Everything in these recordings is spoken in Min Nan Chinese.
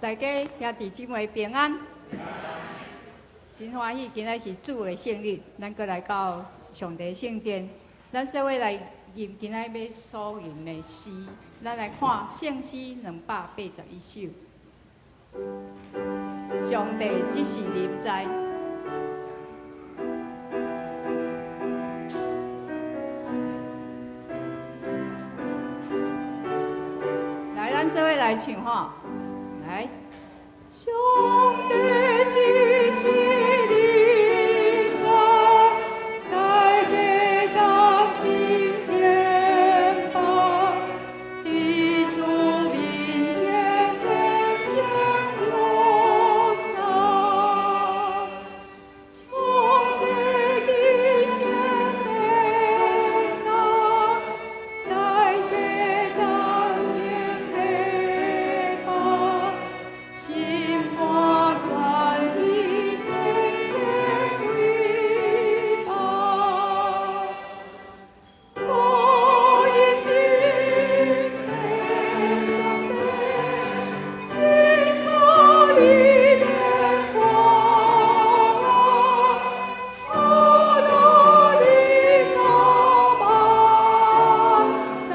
大家兄弟姊妹平安，真歡喜，今仔是主的聖日，咱閣來到上帝聖殿，咱做伙來吟今仔欲所吟的詩，咱來看聖詩281首。上帝這是臨在。來，咱做伙來唱吼，來。上帝這是臨在，大家同心敬拜，佇主面前天上樂讚。上帝佇聖殿內，大家同敬禮拜，心肝全意敬敬禮拜。高一敬上帝，心靠你的光，阿羅你高萬大。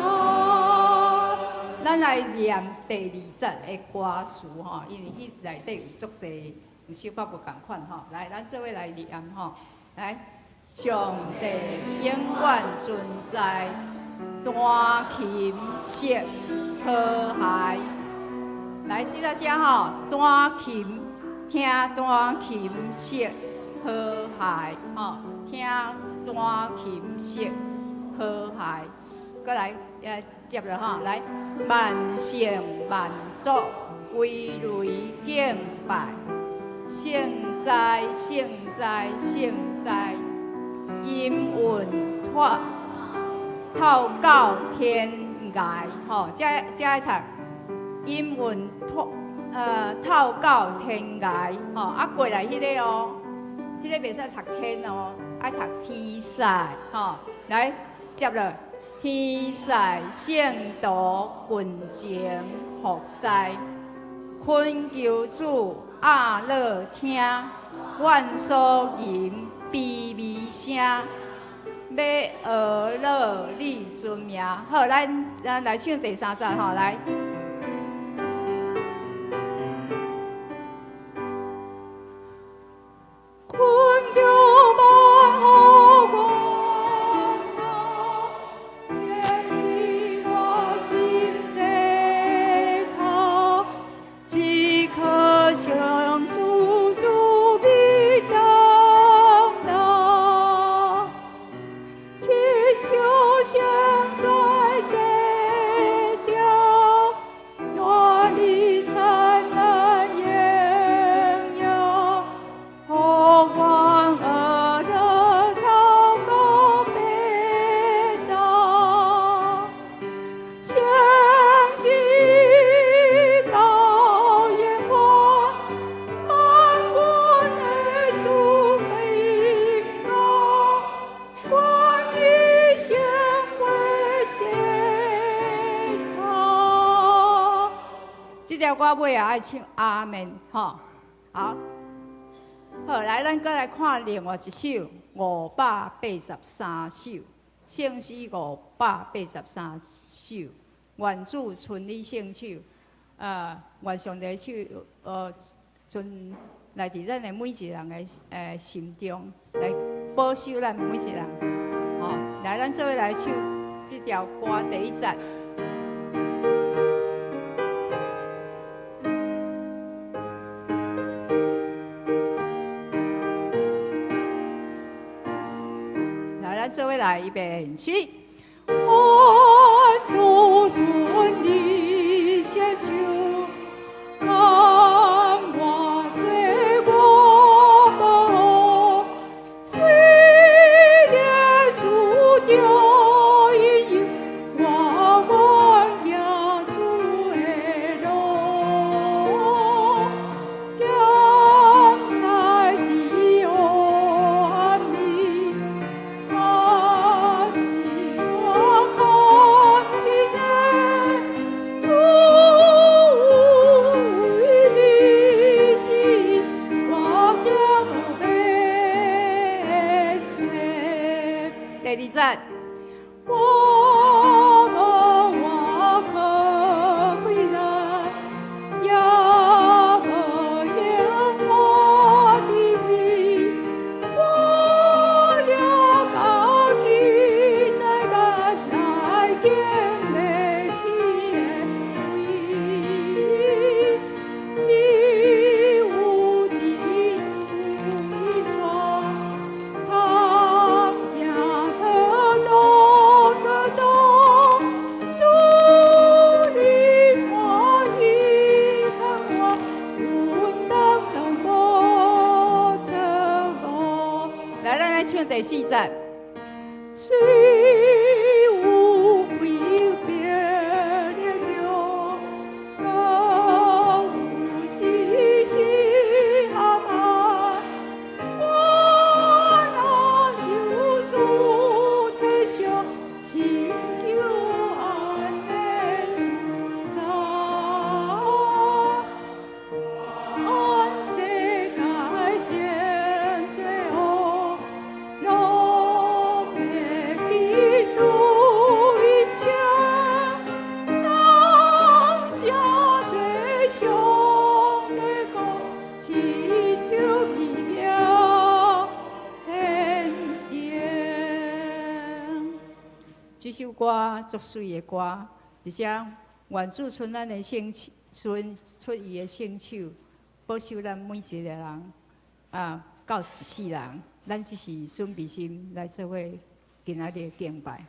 咱來念第二節的歌詞吼，因為彼內底有足濟有小可無仝款吼。來，咱做伙來念吼。來，上帝永遠存在，彈琴說和諧。來，這個遮吼，彈琴聽彈琴說和諧吼，聽彈琴說和諧。閣來，接落吼，來，萬聖萬族圍壘敬拜，聖哉聖哉聖哉，音韻透透到天涯吼，這這愛讀音韻透透到天涯吼，啊過來彼個哦，彼個袂使讀天哦，愛讀天使吼，來接落。天使聖徒群情服侍，懇求主阿樂聽，阮所吟卑微聲，欲呵咾你尊名。好，咱來唱第三節吼，來。懇求萬福源頭，牽起我心濟頭，只可相主主美當老，親像聖賽這照，願你燦爛榮耀，予阮呵咾透到欲道，聖旨高耶和萬軍的主榮高，願你成為這頭。這條歌尾仔愛唱阿們吼，好，好來，咱閣來看另外一首583首，聖詩583首，願主伸你聖手，願上帝手，伸來佇咱的每一人的心中，來保守咱每一人。吼，來，咱做伙來唱這條歌第一節。來，咱做伙來，預備起。願主伸你聖手，看我罪我無好，雖然拄著引誘，我願行主的路，檢查佇黑暗暝，若是怎堪親的第四節。雖有虧別力量，敢有時時合愛。我若受主體恤，心就安然自在。按世界前罪惡，攏袂佇主伊這，當這做上帝國，至少美妙天殿。這首歌足媠的歌，而且願主伸咱的聖伸出伊的聖手，保守咱每一个人啊，到一世人，咱只是準備心來做伙今仔日的敬拜。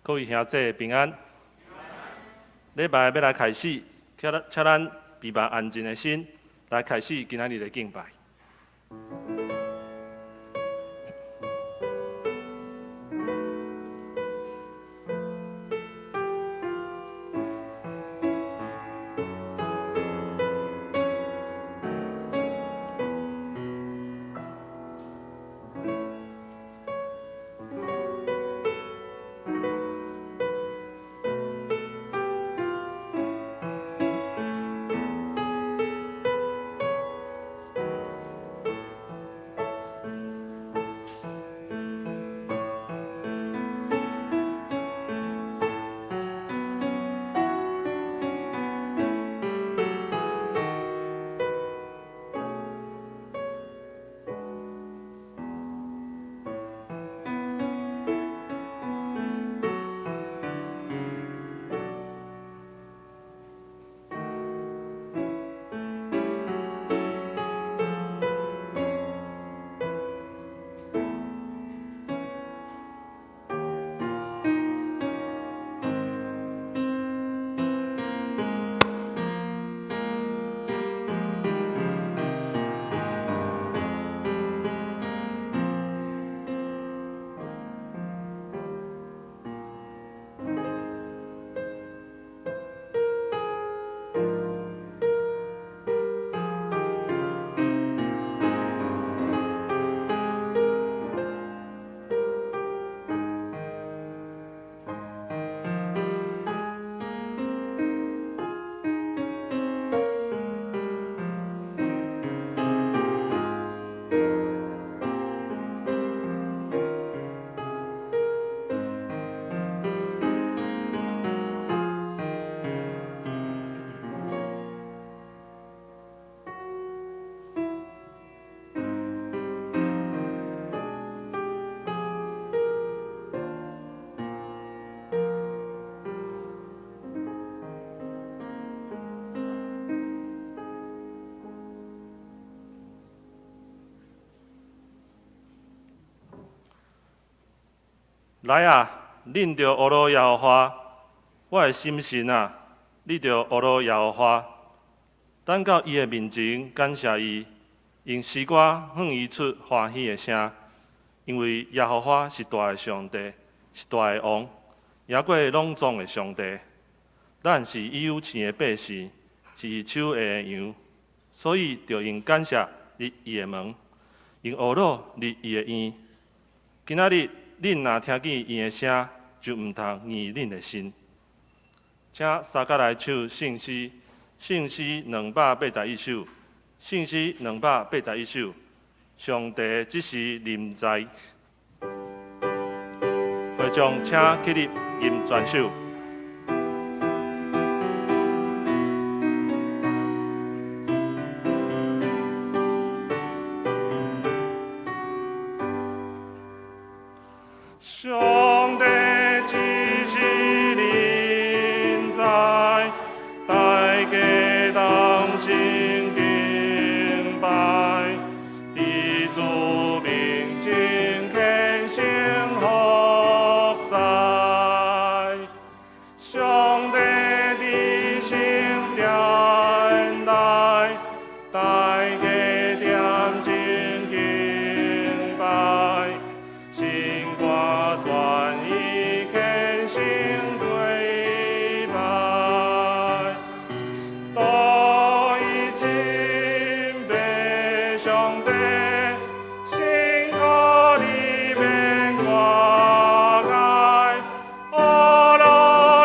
各位兄弟平安。禮拜欲來開始，請咱預備安靜的心來開始今仔日的敬拜。來啊，恁著呵咾耶和華，我的心神啊，你著呵咾耶和華。等到伊的面前感謝伊，用詩歌向伊出歡喜的聲，因為耶和華是大的上帝，是大的王，贏過攏總的上帝。咱是伊有飼的百姓，是伊手下的羊，所以著用感謝入伊的門，用呵咾入伊的院。今仔日恁若聽見伊的聲，就毋通硬恁的心。請三甲來唱聖詩，聖詩281首，聖詩281首。上帝這是臨在。會眾請起立，吟全首。上帝這是臨在，大家同心敬拜，佇主面前虔誠服侍。上帝佇聖殿內，大家踮前敬拜，心肝全意虔誠跪拜，都以親拜上帝，辛苦裡免掛礙，呵羅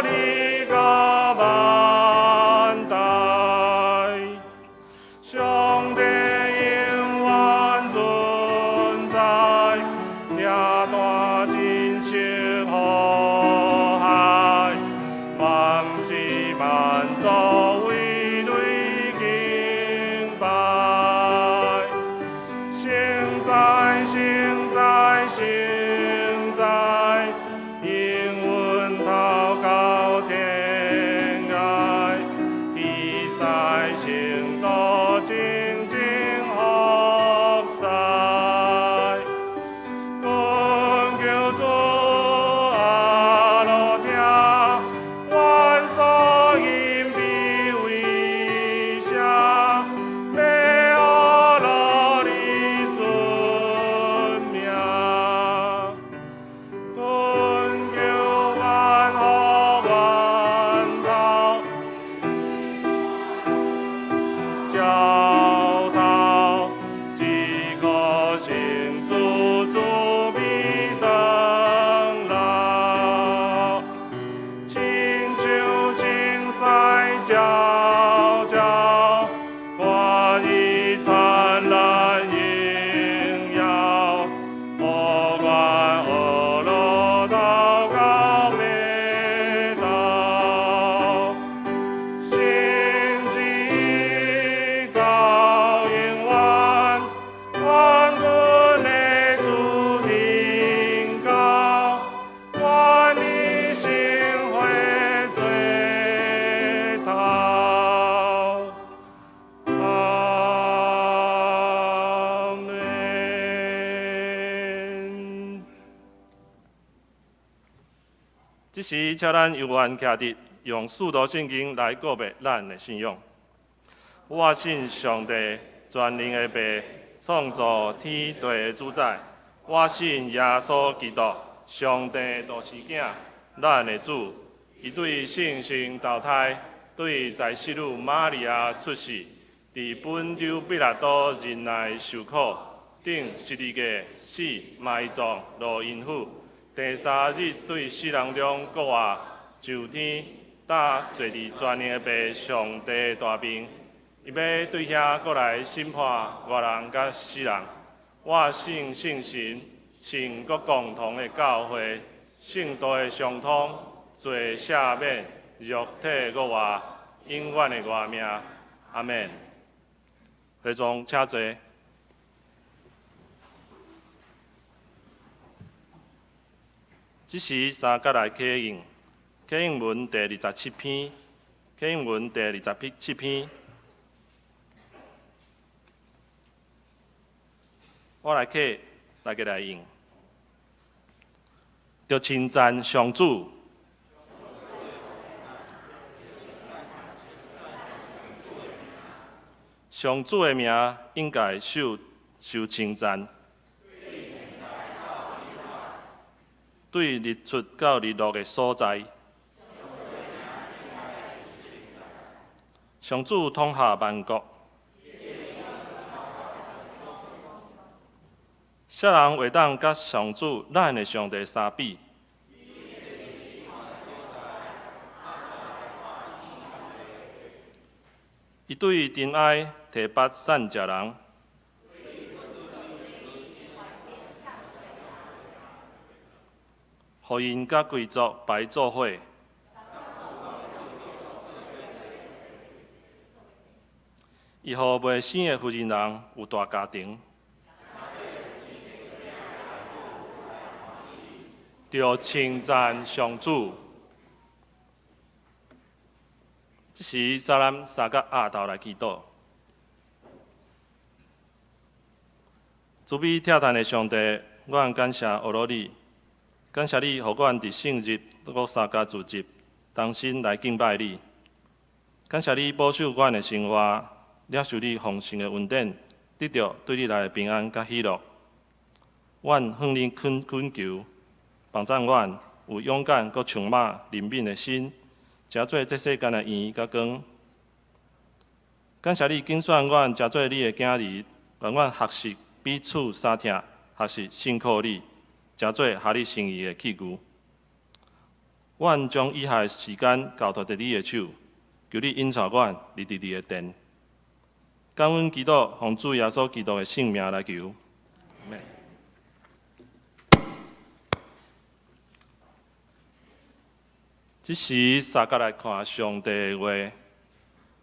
你到萬代，上帝永遠存在，疼大珍惜和諧，萬世萬族為你敬拜。聖哉，聖哉，聖哉，永遠頭到天涯，天使聖徒靜靜服侍。懇求主阿羅聽，願所隱秘為聖，欲呵羅你尊名。懇求萬福源頭，澆頭，這個聖主慈悲長老，親像聖賽皎皎，看伊燦爛榮耀，予願呵羅頭到尾頭。聖旨到永遠，萬軍的主臨到，願你聖會做頭。阿們。這時，請咱有緣徛佇，用使徒信經來告白咱的信仰。我信上帝全能的父，創造天地的主宰。我信耶穌基督，上帝獨生囝，咱的主。伊對聖神投胎，對在聖女瑪利亞出世，佇本丟彼拉多忍耐受苦，釘十字架死埋葬落陰府，第三日對死人中復活，上天，搭坐佇全能的父上帝大爿。伊欲對遐閣來審判活人佮死人。我信聖神，聖國共同的教會，聖徒的相通，罪赦免，肉體復活，永遠的活命。阿們。會眾請坐。這時三角來啟應，啟應文第27篇，啟應文第27篇。我來啟，大家來應。著稱讚上主，上主的名應該受受稱讚。對日出到日落的所在，上主統轄萬國。啥人會當佮上主咱的上帝相比？伊對塵埃提拔散食人，予𪜶佮貴族排做伙。伊予未生的婦人人有大家庭。著稱讚上主。這時，咱三个嚢頭來祈禱。慈悲疼嘆的上帝，阮感謝阿羅你，感謝你，予阮佇聖日閣三加聚集，同心來敬拜你。感謝你保守阮的生活，領受你豐盛的恩典，得著對你來的平安佮喜樂。阮向你懇懇求，幫贊阮有勇敢閣充滿憐憫的心，成做這世間的鹽佮光。感謝你揀選阮成做你的囝兒，願阮學習彼此相疼，學習信靠你，成做合你心意的器具。阮將以下的時間交託佇你的手，求你引導阮入佇你的殿。感恩祈禱，奉主耶穌基督的聖名來求。這時，三佮來看上帝的話，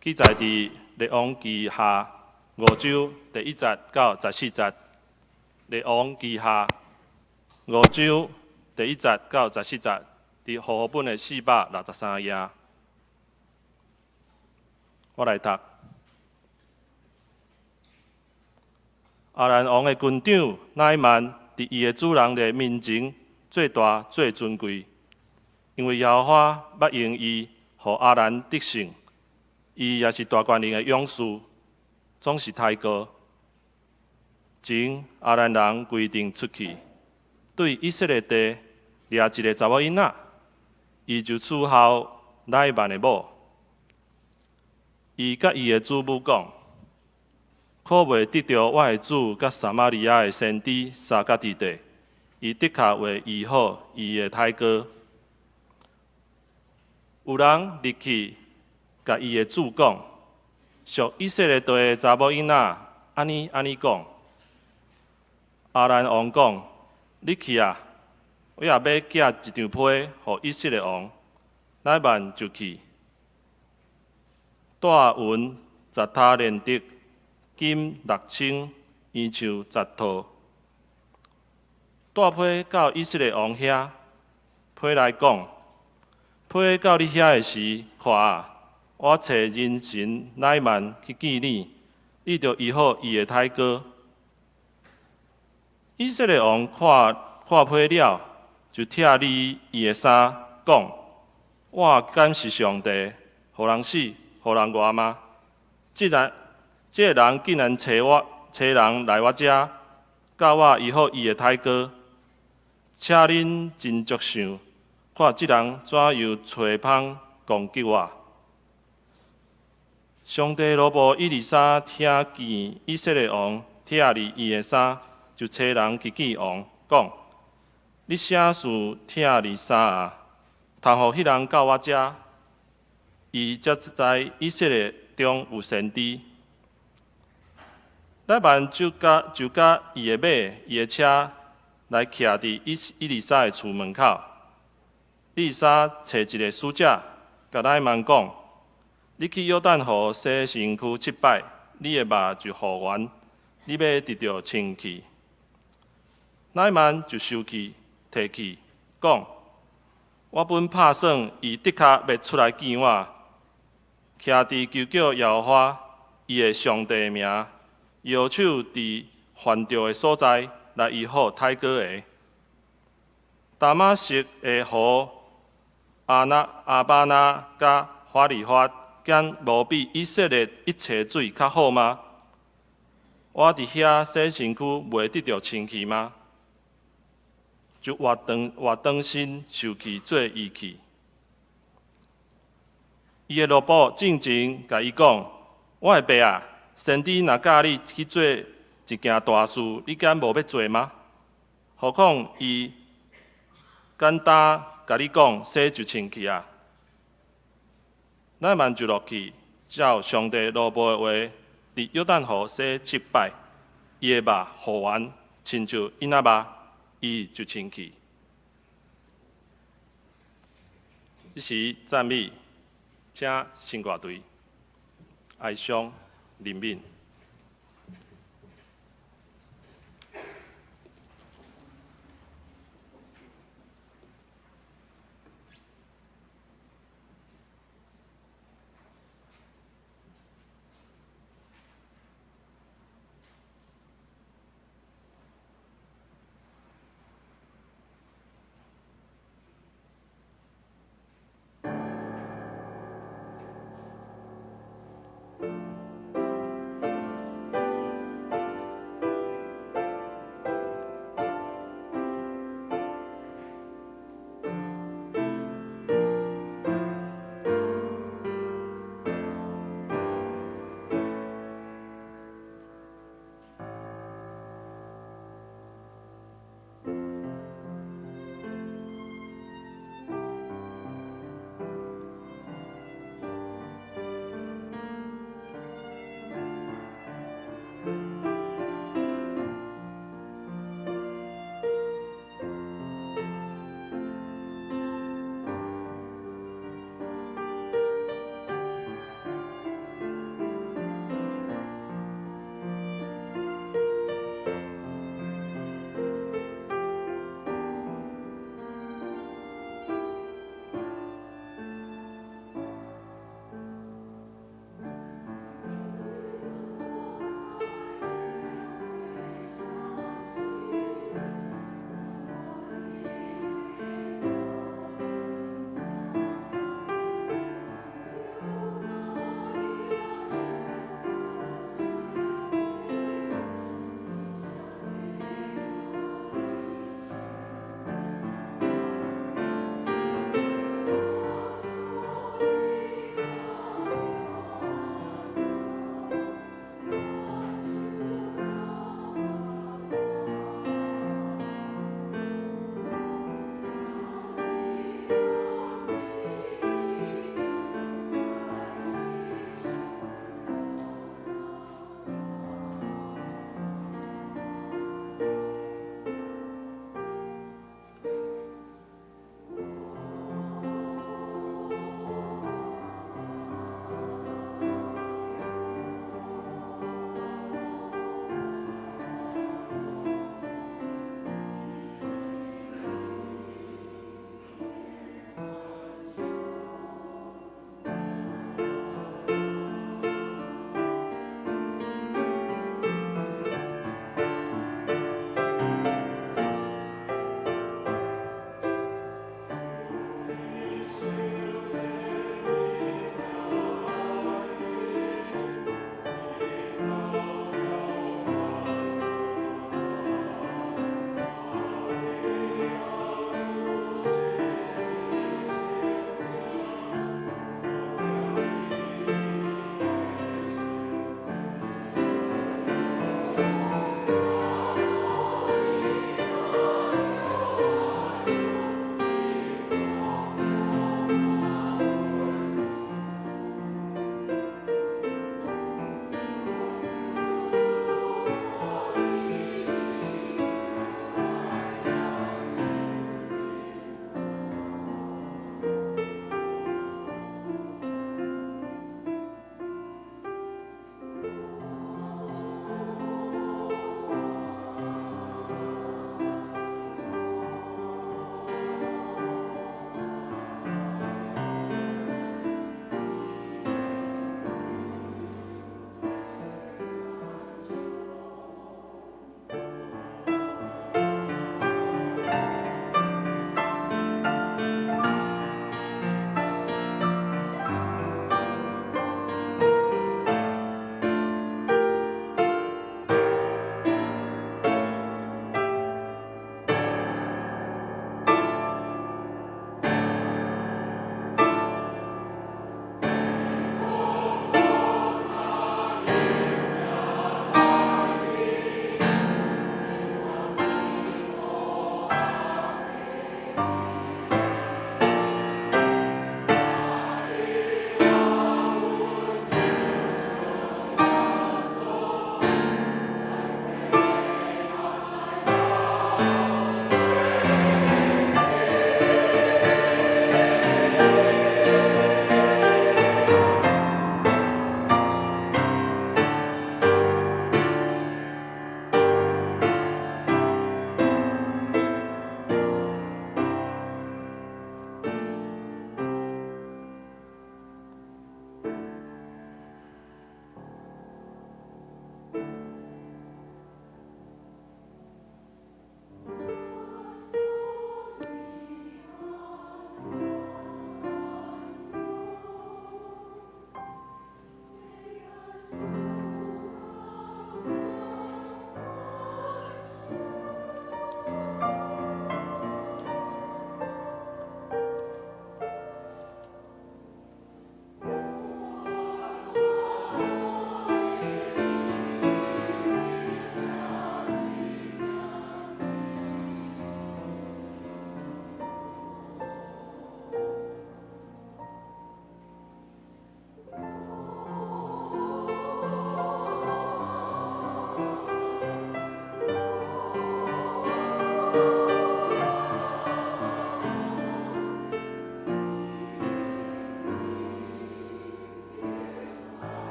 記載佇列王紀下五章第一節到十四節。列王紀下五章第一節到十四節，佇和合本的463頁。我來讀。亞蘭王的軍長乃縵，佇伊的主人的面前做大做尊貴。因為耶和華捌用伊，予亞蘭得勝，伊也是大權能的勇士，總是刣過。前亞蘭人規定出去，對以色列地掠一個查某囡仔，伊就伺候乃縵的某。伊佮伊的主母講：可袂得著我的主佮撒瑪利亞的先知相佮佇地，伊的確會醫好伊的胎哥。有人入去，共伊的主講，屬以色列地的查某囡仔，按呢按呢講。亞蘭王講：你去啊，我也欲寄一張批予以色列王。乃縵就去，帶銀十他連得，金六千，衣裳十套。帶批到以色列王遐，批來講。批到你遐的時，看啊，我差人臣乃縵去見你，你著醫好伊的胎哥。以色列王看看批了，就拆離伊的衫，講：我敢是上帝，予人死，予人活嗎？這人，這个人竟然差我差人來我遮，教我醫好伊的胎哥，請恁斟酌想。看這人怎樣揣蜂攻擊我！上帝奴僕以利沙聽見以色列王拆離伊的衫，就差人去見王，講：你啥事拆離衫啊？通予彼人到我遮，伊才知以色列中有先知。乃縵就佮就佮伊的馬、伊的車來徛佇以以利沙的厝門口。以利沙揣一个使者，共乃縵講：你去約旦河洗身軀七擺，你的肉就復原，你欲得著清氣。乃縵就收去，提去，講：我本拍算，伊的確欲出來見我，徛佇求叫耶和華伊的上帝的名，搖手佇犯著的所在來醫好胎哥的。大馬色的河亞拿、亞巴拿佮法利法，敢無比以色列一切水較好嗎？我佇遐洗身軀，袂得著清氣嗎？就活長活長身受氣做義氣。伊的奴僕進前共伊講：我的爸啊，先知若教你去做一件大事，你敢無欲做嗎？何況伊簡單共你講，洗就清氣啊！乃縵就落去，照上帝奴僕的話，佇約旦河洗七擺，伊的肉復原，親像嬰仔肉，伊就清氣。這時讚美，請聖歌隊哀傷憐憫。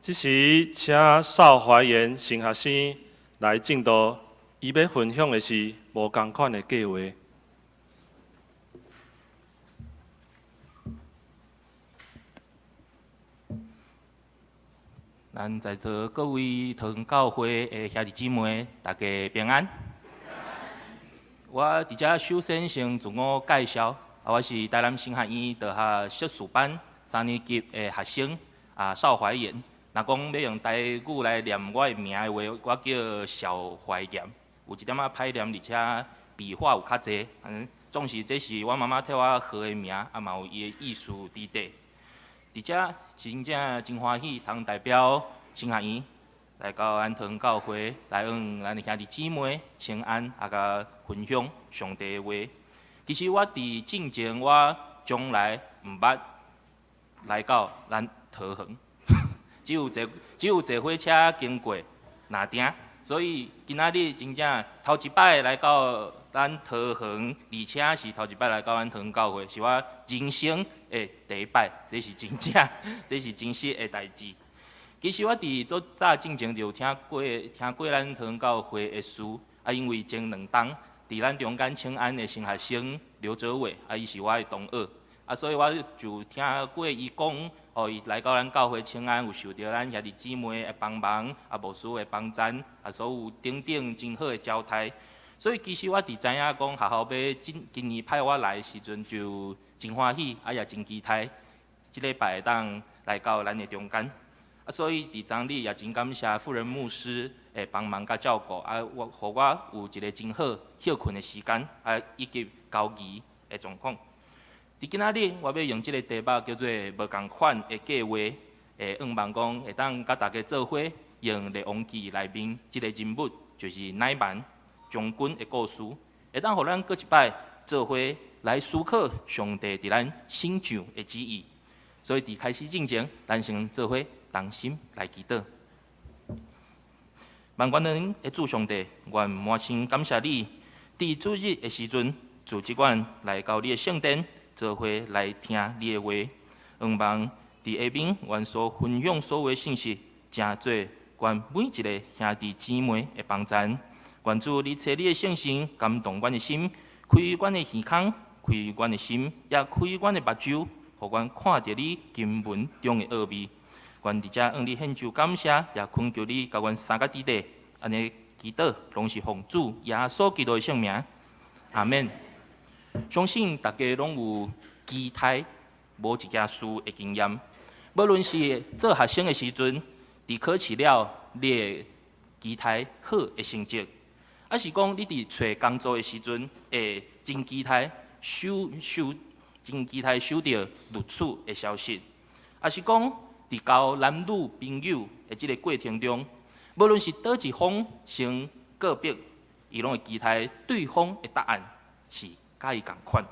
這時，請邵懷賢神學生來證道，伊欲分享的是無仝款的計畫。咱在座各位桃園教會的兄弟姊妹，大家平安。我佇遮首先先自我介紹，我是台南神學院大學碩士班三年級的學生，邵懷賢。若講欲用台語來念我的名的話，我叫邵懷嚴，有一點仔歹念，而且筆畫有較濟。總是這是我媽媽替我號的名，嘛有伊的意思佇底。佇遮真正真歡喜，通代表神學院來到咱桃園教會來向咱的兄弟姊妹請安，佮分享上帝的話。其實我佇進前我從來毋捌來到咱桃園。只有坐火車經過那定，所以今仔日真正頭一擺來到咱桃園，而且是頭一擺來到咱桃園教會，是我人生的第一擺，這是真正，這是真實的代誌。其實我佇足早進前就有聽過咱桃園教會的事，因為前兩冬佇咱中間請安的神學生劉哲偉，伊是我的同學，所以我就聽過伊講。伊來到咱教會請安，有受著咱兄弟姊妹的幫忙，牧師的幫贊，所有等等真好的交代。所以其實我佇知影講學校欲今年派我來的時陣，就真歡喜，也真期待，這禮拜會當來到咱的中間。所以佇昨日也真感謝婦人牧師的幫忙佮照顧，我予我有一个真好歇睏的時間，以及交誼的狀況。佇今仔日，我欲用這个題目叫做無仝款的計畫，會向望講會當佮大家做伙用列王記內面這个人物，就是乃縵將軍的故事，會當予咱閣一擺做伙來思考上帝佇咱身上的旨意。所以佇開始進前，咱先做伙同心來祈禱。萬軍的主上帝，願滿心感謝你，佇主日的時陣，自這款來到你的聖殿。做伙來聽你的話，向望佇下面阮所分享所有的信息，成做阮每一个兄弟姊妹的幫贊。願主你賜你的聖神感動阮的心，開阮的耳孔，開阮的心，也開阮的目睭，予阮看著你經文中的奧秘。願佇遮向你獻上感謝，也懇求你共阮三個弟弟，按呢祈禱，攏是奉主耶穌基督的聖名。阿們。相信大家攏有期待某一件事的經驗，無論是做學生的時陣，佇考試了，你會期待好的成績；抑是講你佇揣工作的時陣，會真期待收著錄取的消息；抑是講佇交男女朋友的這个過程中，無論是佗一方先告白，伊攏會期待對方的答案是佮伊仝款，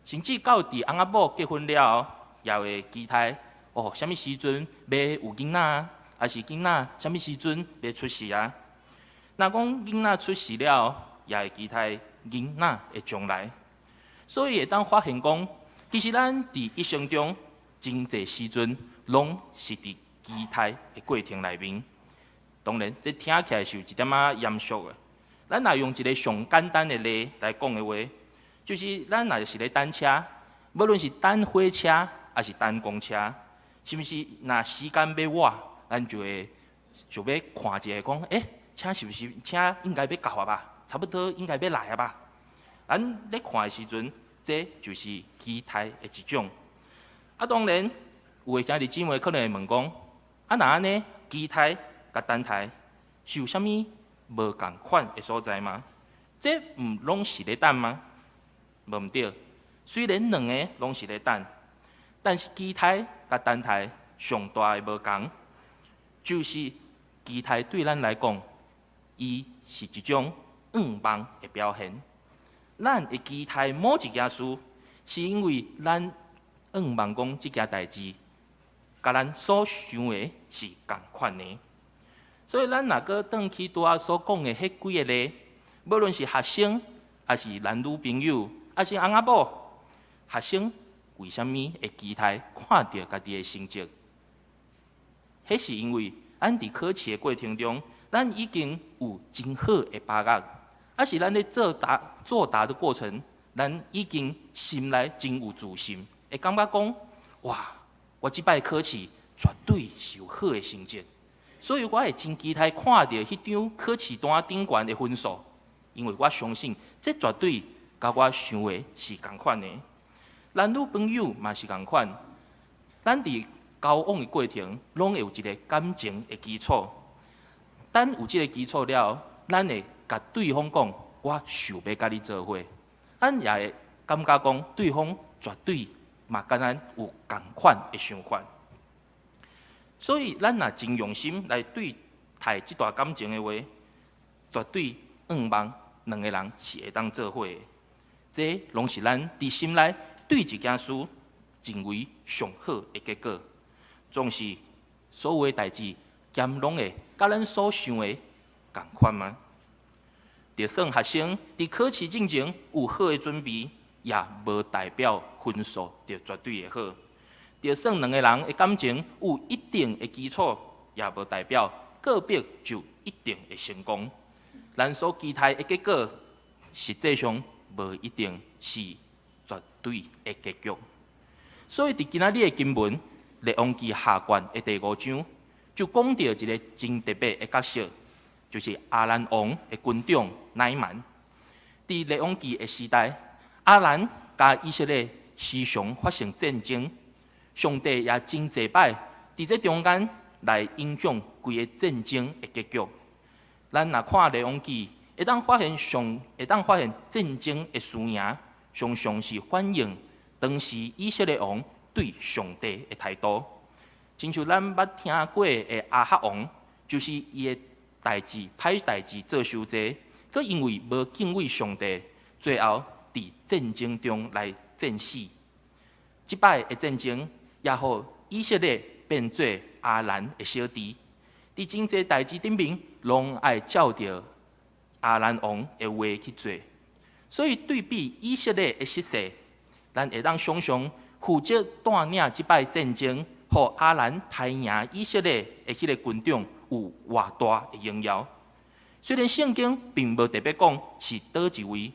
甚至到佇翁仔某結婚了後，也會期待哦，啥物時陣欲有囡仔，抑是囡仔啥物時陣欲出世啊？若講囡仔出世了後，也會期待囡仔的將來。所以會當發現講，其實咱佇一生中真濟時陣，攏是佇期待的過程內面。當然，這聽起來是有一點仔嚴肅的。咱若用一个上簡單的例來講的話，就是咱若是咧等車，無論是等火車抑是等公車，是毋是？若時間欲晚，咱就會想欲看一下，講，車是毋是車應該欲到啊吧？差不多應該欲來啊吧？咱咧看的時陣，這就是期待的一種。當然，有的兄弟姊妹可能會問講，若按呢，期待佮等待是有啥物無仝款的所在嗎？這毋攏是咧等嗎？無毋對，雖然兩个攏是咧等，但是期待佮等待上大的無仝，就是期待對咱來講，伊是一種向望的表現。咱會期待某一件事，是因為咱向望講這件代誌，佮咱所想的是仝款的。所以咱若閣轉去拄仔所講的彼幾个例，無論是學生，抑是男女朋友，抑是翁仔某，學生為啥物會期待看著家己的成績？彼彼是因為咱佇考試的過程中，咱已經有真好的把握，抑是咱咧作答的過程，咱已經心內真有自信，會感覺講：哇，我這擺考試絕對是有好的成績。所以我會真期待看著彼張考試單頂懸的分數，因為我相信這絕對佮我想的是仝款的。男女朋友嘛是仝款，咱佇交往的過程，攏會有一個感情的基礎。等有這个基礎了後，咱會共對方講，我想欲佮你做伙。咱也會感覺講，對方絕對嘛佮咱有仝款的想法。所以，咱若真用心來對待這段感情的話，絕對向望兩个人是會當做伙的。這攏是咱佇心內對一件事認為上好的結果。總是所有的代誌，敢攏會佮咱所想的仝款嗎？就算學生佇考試進前有好的準備，也無代表分數就絕對會好。就算兩个人的感情有一定的基礎，也無代表告白就一定會成功。咱所期待的結果，實際上無一定是絕對的結局。所以，佇今仔日的經文《列王紀下卷》的第五章，就講著一个真特別的角色，就是亞蘭王的軍長乃縵。佇列王紀的時代，亞蘭佮以色列時常發生戰爭，上帝也真濟擺佇這中間來影響規个戰爭的結局。咱若看列王紀，會當發現戰爭的輸贏，常常是反映當時以色列王對上帝的態度。親像咱捌聽過的亞哈王，就是伊的代誌歹代誌做傷濟，閣因為無敬畏上帝，最後佇戰爭中來戰死。這擺的戰爭也予以色列變做亞蘭的小弟，佇真濟代誌頂面，攏愛照著亞蘭王的話去做。所以對比以色列的失勢，咱會當想象負責帶領這擺戰爭，予亞蘭刣贏以色列的彼个軍長有偌大的榮耀。雖然聖經並無特別講是佗一位，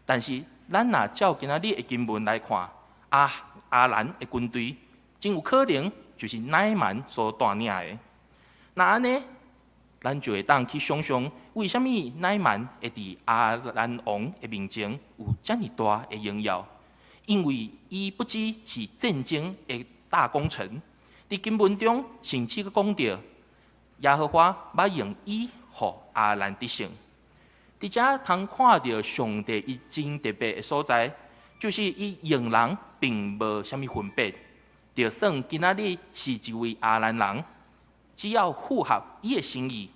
但是咱若照今仔日的經文來看，亞蘭的軍隊真有可能就是乃縵所帶領的。若按呢，咱就會當去想象，為啥物乃縵會佇亞蘭王的面前有遮爾大的榮耀？因為伊不只是戰爭的大功臣，佇經文中甚至閣講著耶和華捌用伊予亞蘭得勝。佇遮通看著上帝伊真特別的所在，就是伊用人並無啥物分別。就算今仔日是一位亞蘭人，只要符合伊的心意，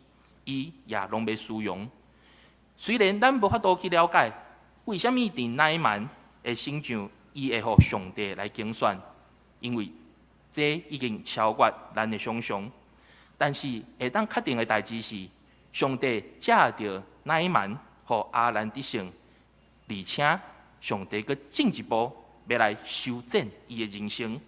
伊也攏欲使用。雖然咱無法度去了解，為啥物佇乃縵的身上，伊會予上帝來揀選，因為這已經超越咱的想象。但是會當確定的代誌是，上帝藉著乃縵予亞蘭得勝，而且上帝閣進一步欲來修剪伊的人生。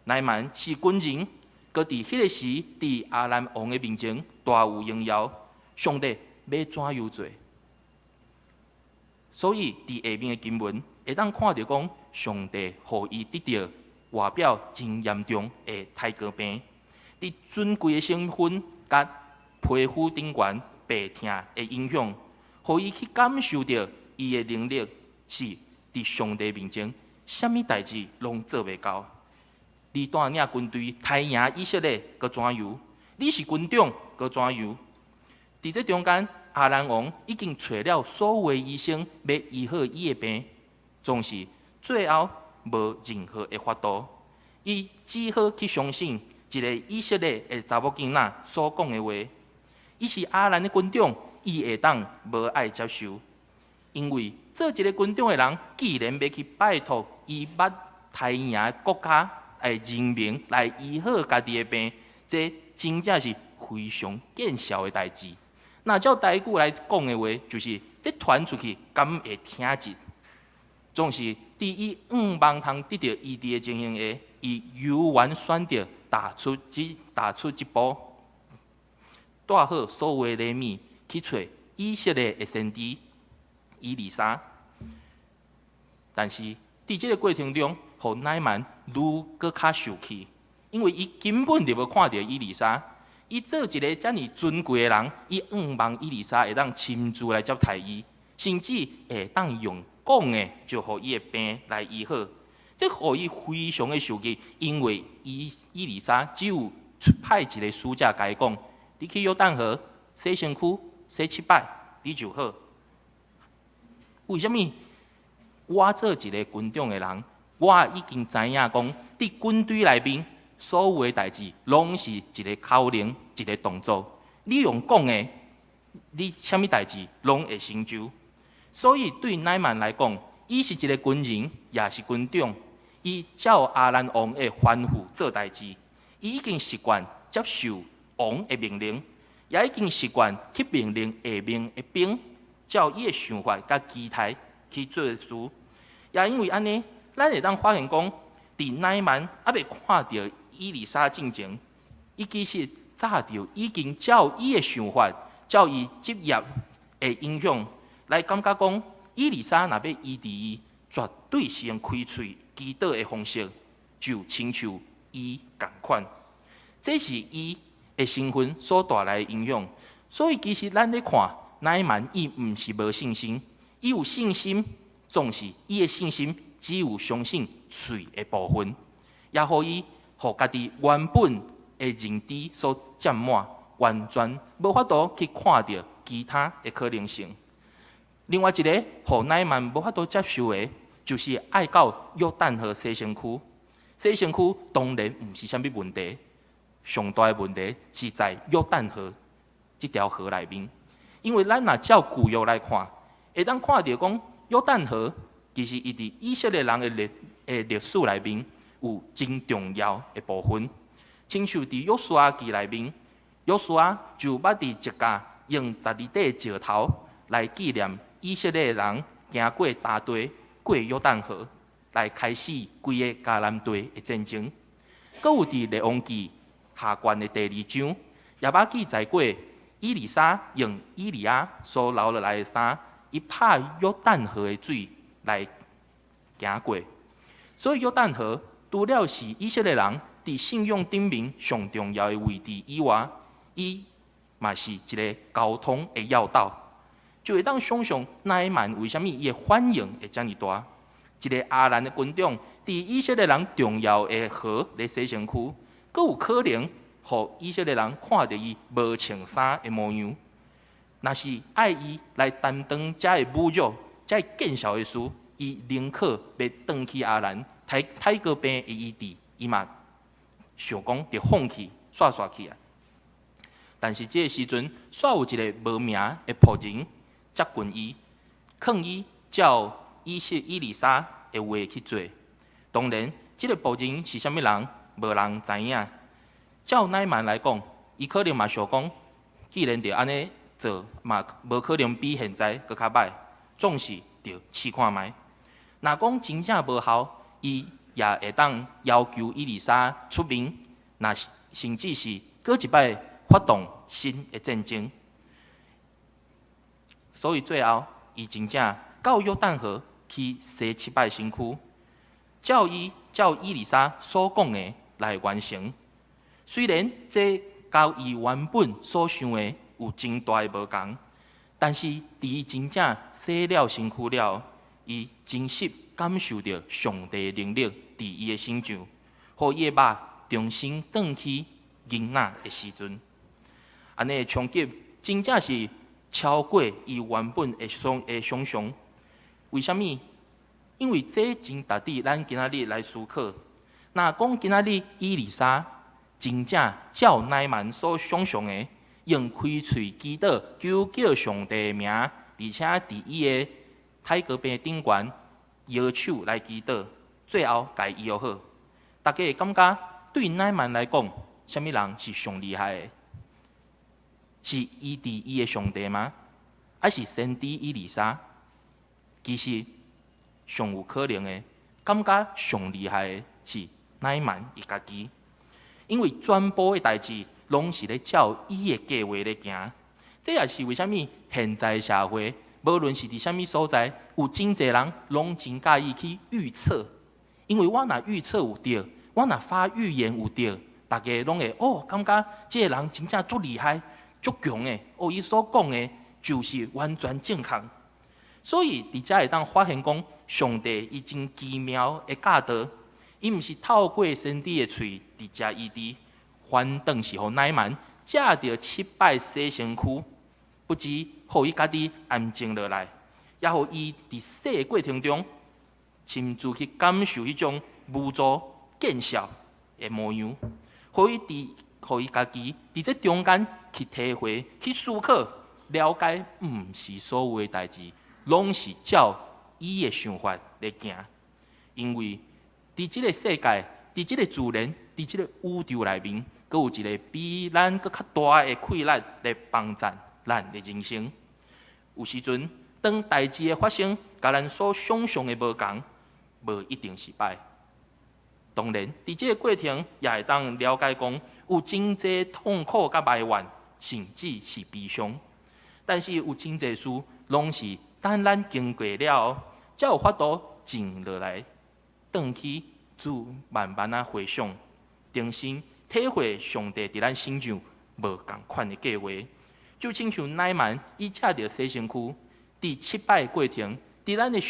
乃縵是軍人，閣佇彼个時，佇亞蘭王的面前大有榮耀。上帝欲怎樣做？所以佇下面的經文會當看著講，上帝予伊得著外表真嚴重的苔膏病，佇尊貴的身份佮皮膚頂懸白疼的影響，予伊去感受著伊的能力是佇上帝面前，啥物代誌攏做袂到。你帶領軍隊刣贏以色列，閣怎樣？你是軍長，閣怎樣？佇這中間，亞蘭王已經揣了所有的醫生，欲醫好伊的病，總是最後無任何的法度。伊只好去相信一个以色列的查某囡仔所講的話。伊是亞蘭的軍長，伊會當無愛接受，因為做一个軍長的人，既然欲去拜託伊捌刣贏國家的人民來醫好家己的病，這真正是非常見笑的代誌。若照台語來講的話，就是這傳出去，敢會聽入？總是佇伊向望通得著醫治的情形下，伊猶原選擇踏出這一步，帶好所有的禮物去揣以色列的先知以利沙。但是佇這個過程中，予乃縵愈閣較受氣，因為伊根本就無看著以利沙。伊做一个遮爾尊貴的人，伊向望以利沙會當親自來接待伊，甚至會當用講的就予伊的病來醫好。這予伊非常的受氣，因為以利沙只有出派一个使者共伊講：你去約旦河洗身軀，洗七擺，你就好。為啥物？我做一个軍長的人，我已經知影講，佇軍隊內面，所有的代誌攏是一个口令，一个動作。你用講的，你啥物代誌攏會成就。所以對乃縵來講，伊是一个軍人，也是軍長。伊照亞蘭王的吩咐做代誌，伊已經習慣接受王的命令，也已經習慣去命令下面的兵，照伊的想法佮期待去做事。也因為按呢，咱會當發現講，佇乃縵猶未看著以利沙進前，伊其實早就已經照伊的想法，照伊職業的影響，來感覺講，以利沙若欲醫治伊，絕對是用開喙祈禱的方式，就親像伊仝款。這是伊的身份所帶來的影響。所以其實咱咧看乃縵，伊毋是無信心，伊有信心，總是伊的信心只有相信喙的部分，也予伊予家己原本的認知所佔滿，完全無法度去看著其他的可能性。另外一个予乃縵無法度接受的，就是愛到約旦河洗身軀。洗身軀當然毋是啥物問題，上大的問題是在約旦河這條河內面。因為咱若照舊約來看，會當看著講約旦河其實伊佇以色列人的歷史內面有真重要的部分。親像佇約書亞記內面，約書亞就捌佇十架用十二塊石頭來紀念以色列人行過乾地過約旦河，來開始規个迦南地的戰爭。閣有佇列王記下卷的第二章，也捌記載過以利沙用以利亞所留落來的衫，伊拍約旦河的水來行過。所以約旦河除了是以色列人佇信仰頂面上重要的位置以外，伊嘛是一个交通的要道。就會當想象乃縵為啥物伊的反應會遮爾大。一个亞蘭的軍長，佇以色列人重要的河咧洗身軀，閣有可能予以色列人看著伊無穿衫的模樣。若是愛伊來擔當遮个侮辱、遮个見笑的事，伊寧可欲轉去亞蘭，泰國病的醫治，伊嘛想講著放棄，煞煞去啊。但是這个時陣，煞有一个無名的僕人接近伊，勸伊照以利沙的話去做。當然，這个僕人是啥物人，無人知影。照乃縵來講，伊可能嘛想講，既然著按呢做，嘛無可能比現在閣較䆀，總是著試看覓。若講真正無效，伊也會當要求以利沙出面，若是甚至是閣一擺發動新的戰爭。所以最後，伊真正到約旦河去洗七擺身軀，照以利沙所講的來完成。雖然這佮伊原本所想的有真大的無仝，但是佇伊真正洗了身軀了，伊真實感受著上帝的能力佇伊的身上，予伊的肉重新轉去囡仔的時陣。按呢的衝擊真正是超過伊原本的想象。為啥物？因為這真值得咱今仔日來思考。若講今仔日以利沙真正照乃縵所想象的，用開喙祈禱求叫上帝的名，而且佇伊的泰國病頂懸搖手來祈禱，最後共伊醫好。大家會感覺對乃縵來講，啥物人是上厲害的？是醫治伊的上帝嗎？還是先知以利沙？其實上有可能的，感覺上厲害的是乃縵伊家己，因為全部的代誌攏是咧照伊的計劃咧行。這也是為啥物現在社會，無論是佇啥物所在，有真濟人攏真佮意去預測，因為我若預測有著，我若發預言有著，大家攏會哦，感覺這个人真正足厲害、足強的，哦，伊所講的就是完全正確。所以佇遮會當發現講，上帝伊真奇妙的教導，伊毋是透過先知的喙直接醫治，反轉是予乃縵藉著七擺洗身軀，不止予伊家己安靜落來，也予伊佇洗的過程中，親自去感受彼種無助、見笑的模樣，予伊家己佇這中間去體會、去思考、了解，毋是所有的代誌攏是照伊的想法咧行，因為佇這个世界、佇這个自然、佇這个宇宙內面，閣有一个比咱閣較大的氣力來幫贊咱的人生。有時陣，當代誌的發生，佮咱所想像的無仝，無一定是歹。當然，佇這个過程也會當了解講，有真濟痛苦佮埋怨，甚至是悲傷。但是有真濟事，攏是等咱經過了後，才有法度靜落來，轉去做慢慢仔回想，重新體會上帝佇咱身上無仝款的計劃。就親像乃縵伊藉著洗身軀，佇七擺過程，佇咱的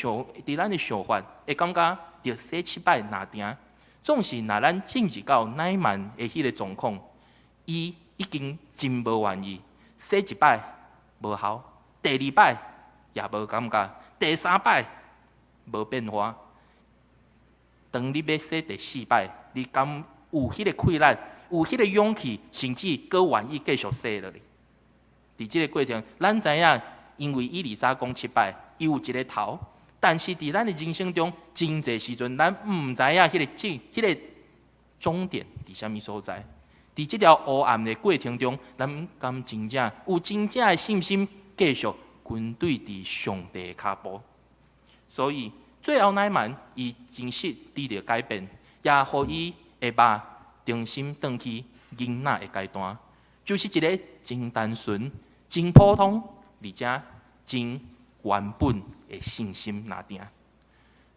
想法，會感覺著洗七擺若定。總是若咱進入到乃縵的彼个狀況，伊已經真無願意洗一擺無效，第二擺也無感覺，第三擺無變化。當你欲洗第四擺，你敢有彼个氣力，有彼个勇氣，甚至閣願意繼續洗落去？佇這个過程，咱知影，因為以利沙講七擺，伊有一个頭，但是佇咱的人生中，真濟時陣，咱毋知影彼个終，彼个終點佇啥物所在。佇這條黑暗的過程中，咱敢真正有真正的信心，繼續跟隨佇上帝的跤步。所以最後乃縵伊真實得著改變，也予伊的肉重新轉去囡仔的階段，就是一个真單純、真普通，而且真原本的信心若定。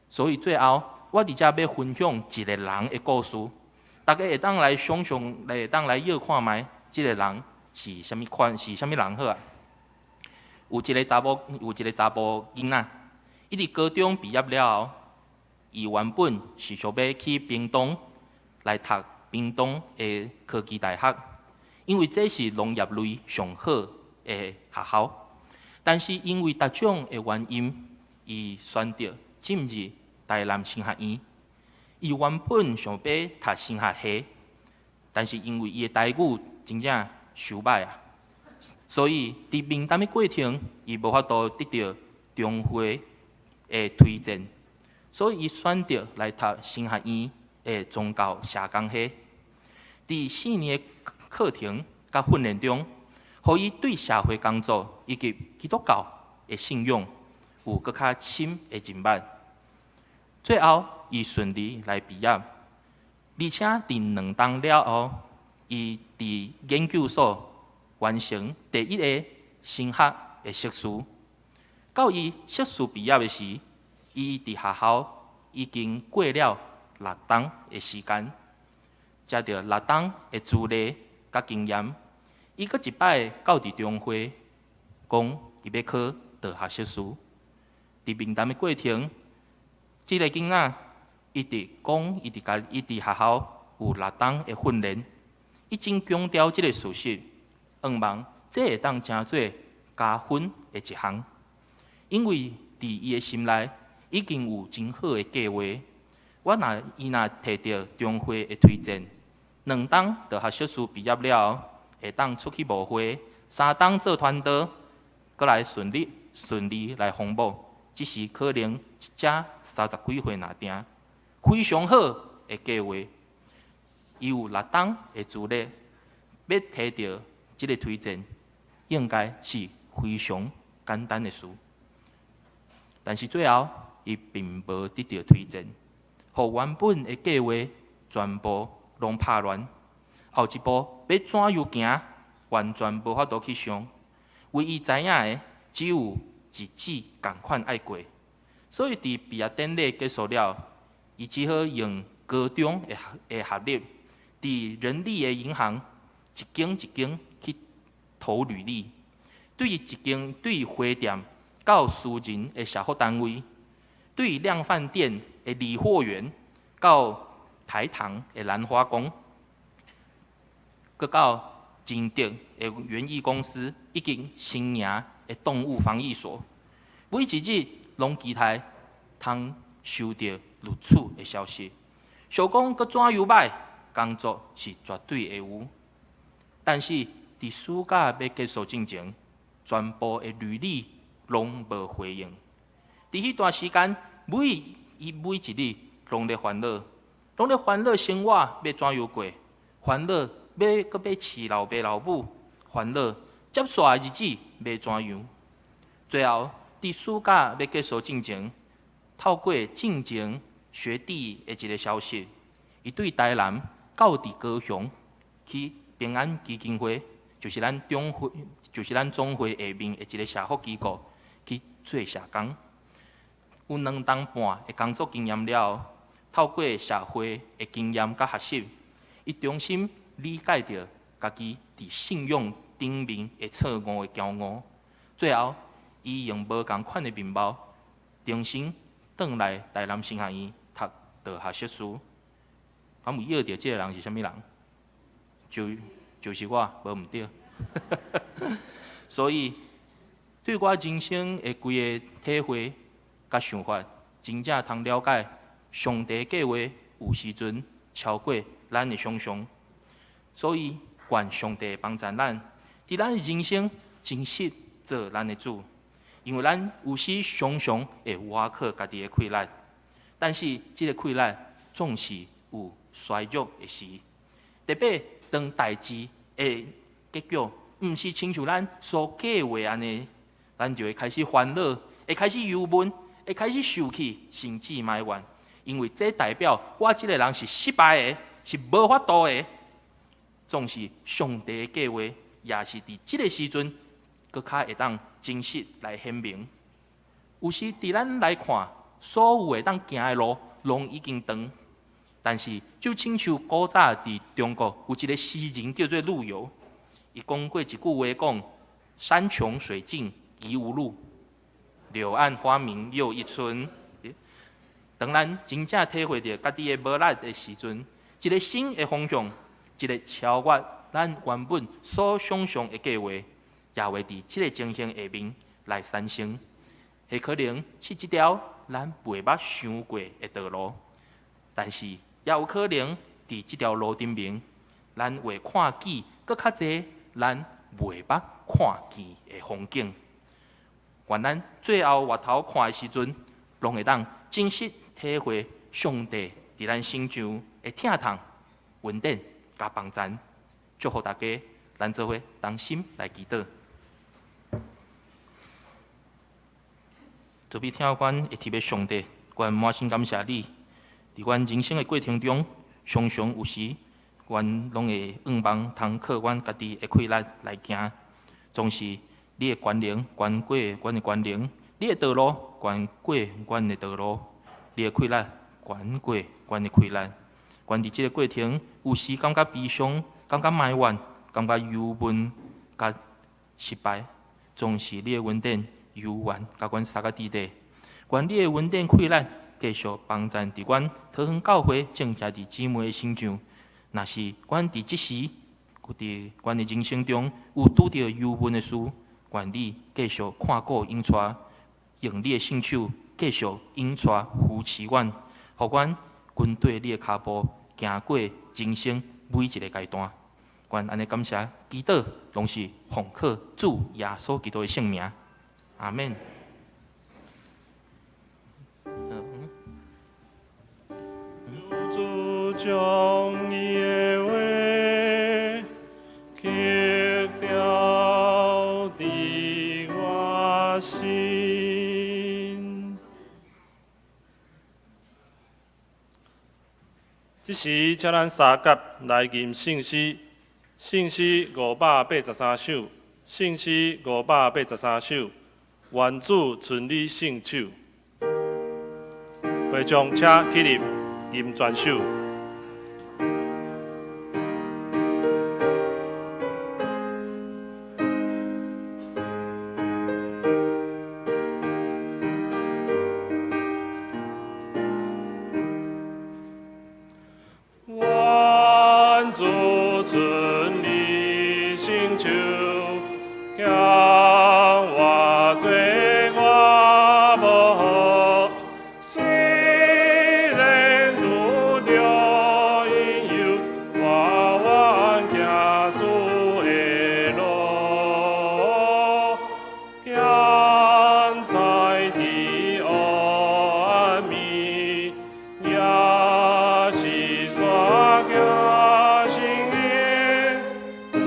所以最後，我佇遮欲分享一个人的故事，大家會當來想像，會當來臆看覓，這个人是啥物款，是啥物人好啊？有一个查埔囡仔，伊佇高中畢業了後，伊原本是想欲去屏東來讀屏東的科技大學，因為這是農業類上好的學校。但是因為各種的原因，伊選擇進入台南神學院。伊原本想欲讀神學系，但是因為伊的台語真正傷䆀啊，所以佇面談的過程，伊無法度得著中會的推薦，所以伊選擇來讀神學院的宗教社工系。佇4年的課程佮訓練中，予伊對社會工作以及基督教的信仰有閣較深的認捌。最後，伊順利來畢業，而且佇2冬了後，伊佇研究所完成第一个神學的碩士。到伊碩士畢業的時，伊佇學校已經過了6冬的時間，藉著六冬的資歷佮經驗，伊閣一擺到佇中會，講伊欲考大學碩士。佇面談的過程，這个囡仔一直講，伊佇學校有六冬的訓練，伊真強調這个事實，向望這會當成做加分的一項，因為佇伊的心內已經有真好的計劃。伊若提著中會的推薦，2冬大學碩士畢業了後，會當出去牧會，3冬做傳道，閣來順利順利來縫補，這時可能才30幾歲爾定，非常好的計劃。伊有六冬的資歷，欲提著這个推薦，應該是非常簡單的事。但是最後，伊並無得著推薦，予原本的計劃全部攏拍亂。後一步欲怎樣行，完全無法度去想。唯一知影的，只有日子仝款愛過。所以佇畢業典禮結束了，伊只好用高中的學歷，佇人力的銀行一間一間去投履歷，對一間對花店到私人的社福單位，對量販店的理貨員到台糖的蘭花工，閣到仁德的園藝公司以及新營的動物防疫所，每一日攏期待通收著錄取的消息。想講閣怎樣䆀，工作是絕對會有。但是佇暑假欲結束進前，全部的履歷攏無回應。佇彼段時間，伊每一日攏咧煩惱，攏咧煩惱生活欲怎樣過，煩惱欲閣欲飼老爸老母，煩惱接紲的日子欲怎樣。最後，佇暑假欲結束進前，透過進前學弟的一个消息，伊對台南到佇高雄去平安基金會，就是咱中會，就是咱總會下面的一个社福機構去做社工。有2冬半的工作經驗了後，透過社會的經驗佮學習，伊重新理解著家己佇信仰頂面的錯誤的驕傲。最後，伊用無仝款的面貌，重新轉來台南神學院讀道學碩士。敢有臆著這个人是啥物人？就是我，無毋對。所以，對我人生的規个體會佮想法，真正通了解上帝計劃有時陣超過咱的想象。所以，願上帝幫助咱，佇咱的人生真實做咱的主。因為咱有時常常會倚靠家己的氣力，但是這个氣力總是有衰弱的時。特別當代誌的結局，毋是親像咱所計劃按呢，咱就會開始煩惱，會開始憂悶，會開始受氣，甚至埋怨。因為這代表我這个人是失敗的，是無法度的。總是上帝的計劃，也是佇這个時陣，閣較會當真實來顯明。有時佇咱來看，所有會當行的路，攏已經斷。但是，就親像古早佇中國有一個詩人叫做陸游，伊講過一句話，講：山窮水盡疑無路，柳暗花明又一村。當咱真正體會著家己的無力的時陣，一个新的方向，一个超越咱原本所想象的計劃，也會佇這个情形下面來產生。彼可能是一條咱袂捌想過的道路，但是也有可能佇這條路頂面，咱會看見閣較濟咱袂捌看見的風景。願咱最後回頭看的時陣，攏會當真實體會上帝佇咱身上的疼痛、恩典佮幫助。祝福大家，咱做伙同心來祈禱。慈悲疼阮會體的上帝，阮滿心感謝你。佇阮人生的過程中，常常有時，阮攏會向望通靠阮家己的氣力來行，總是你的權能懸過阮的權能，你的道路懸過阮的道路，你的氣力懸過阮的氣力。阮佇這个過程，有時感覺悲傷，感覺埋怨，感覺憂悶，佮失敗，總是你的恩典猶原共阮相佮佇底。願你的恩典氣力繼續幫贊佇阮桃園教會眾兄弟姊妹的身上。若是阮佇這時，佇阮的人生中有拄著憂悶的事，願你繼續看顧引帶，用你的聖手繼續引帶扶持阮，予阮跟綴你的跤步，行過人生每一个階段。阮按呢感謝祈禱，攏是奉靠主耶穌基督的聖名。阿們。主將伊的話刻雕佇我心。這時，請咱三甲來吟聖詩。聖詩583首，聖詩583首，願主伸你聖手。會眾請起立，吟全首。願主伸你聖手，欠我罪我無好，雖然拄著引誘，我願行主的路，行在伫黑暗暝，也是山行深淵，主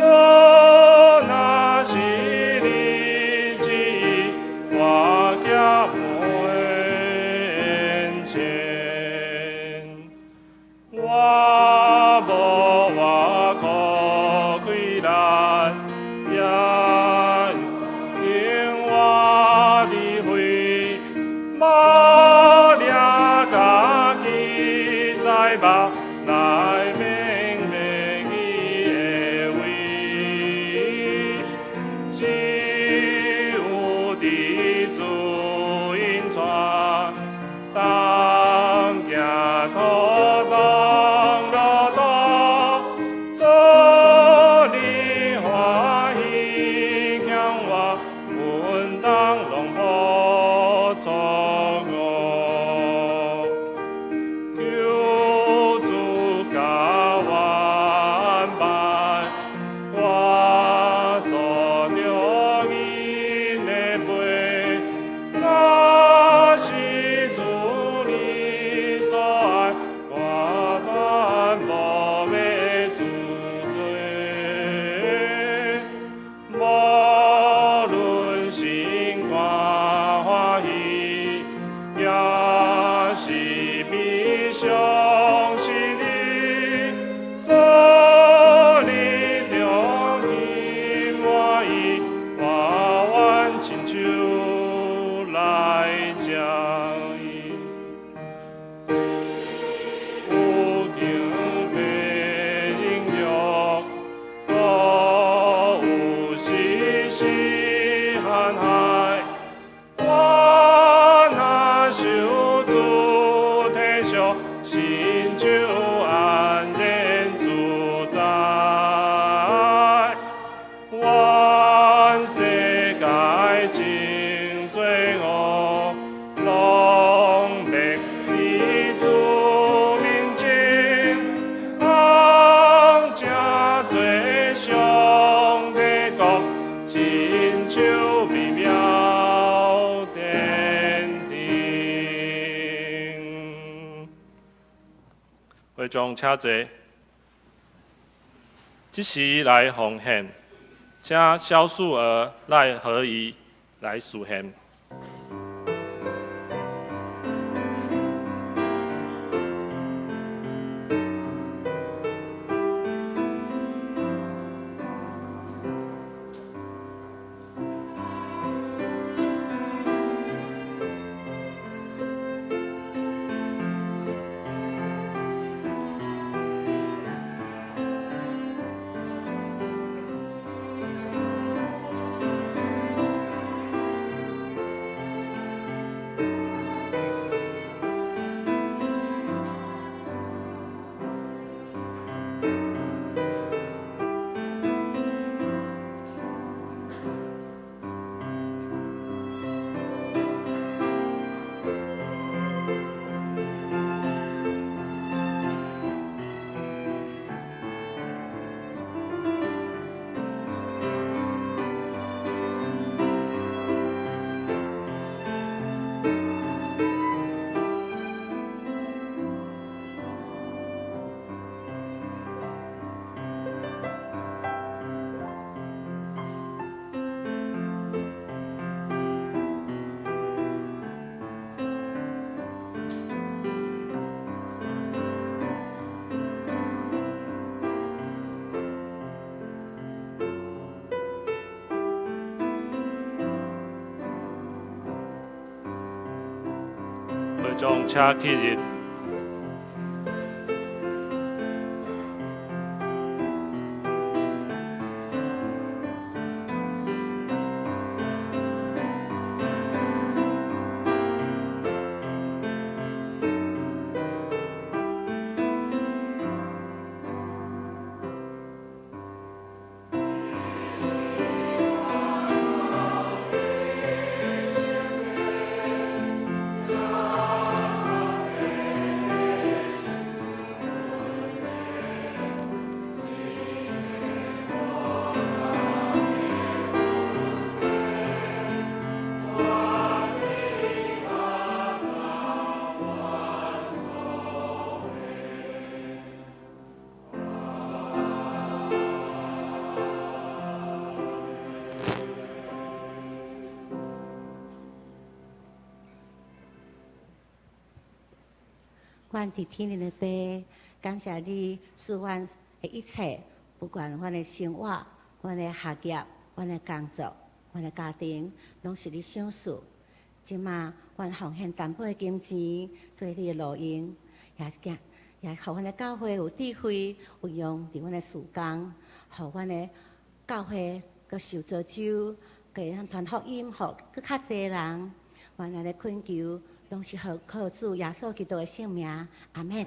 若是你旨意，我行面前。我無偌苦困難，也用我智慧，無掠家己在目，來明白伊的話。只有佇主引帶，同行土同路途，主你歡喜強我，阮當攏無錯誤。求主教我安排，我鎖著𪜶的背，若是主你所愛，我斷無欲出過。無論心肝歡喜，抑是悲傷失意，主你重今滿意，我願親手來接伊。有經被引誘，閣有時時陷害。我若受主體恤，親手安然自在。願世界真罪惡，攏滅佇主面前，通成做上帝國，親像美妙殿頂。會眾請坐，這時來奉獻，請蕭素娥賴和儀來示獻。會眾請起立。阮佇天頂的父，感謝你賜阮的一切，不管阮的生活、阮的學業、阮的工作、阮的家庭，攏是你賞賜。這馬阮奉獻淡薄的金錢做你的路用，也也予阮的教會有智慧運用佇阮的事工，予阮的教會閣受造就，閣會當傳福音予閣較濟人。阮按呢懇求，攏是靠主耶穌基督的聖名，阿們。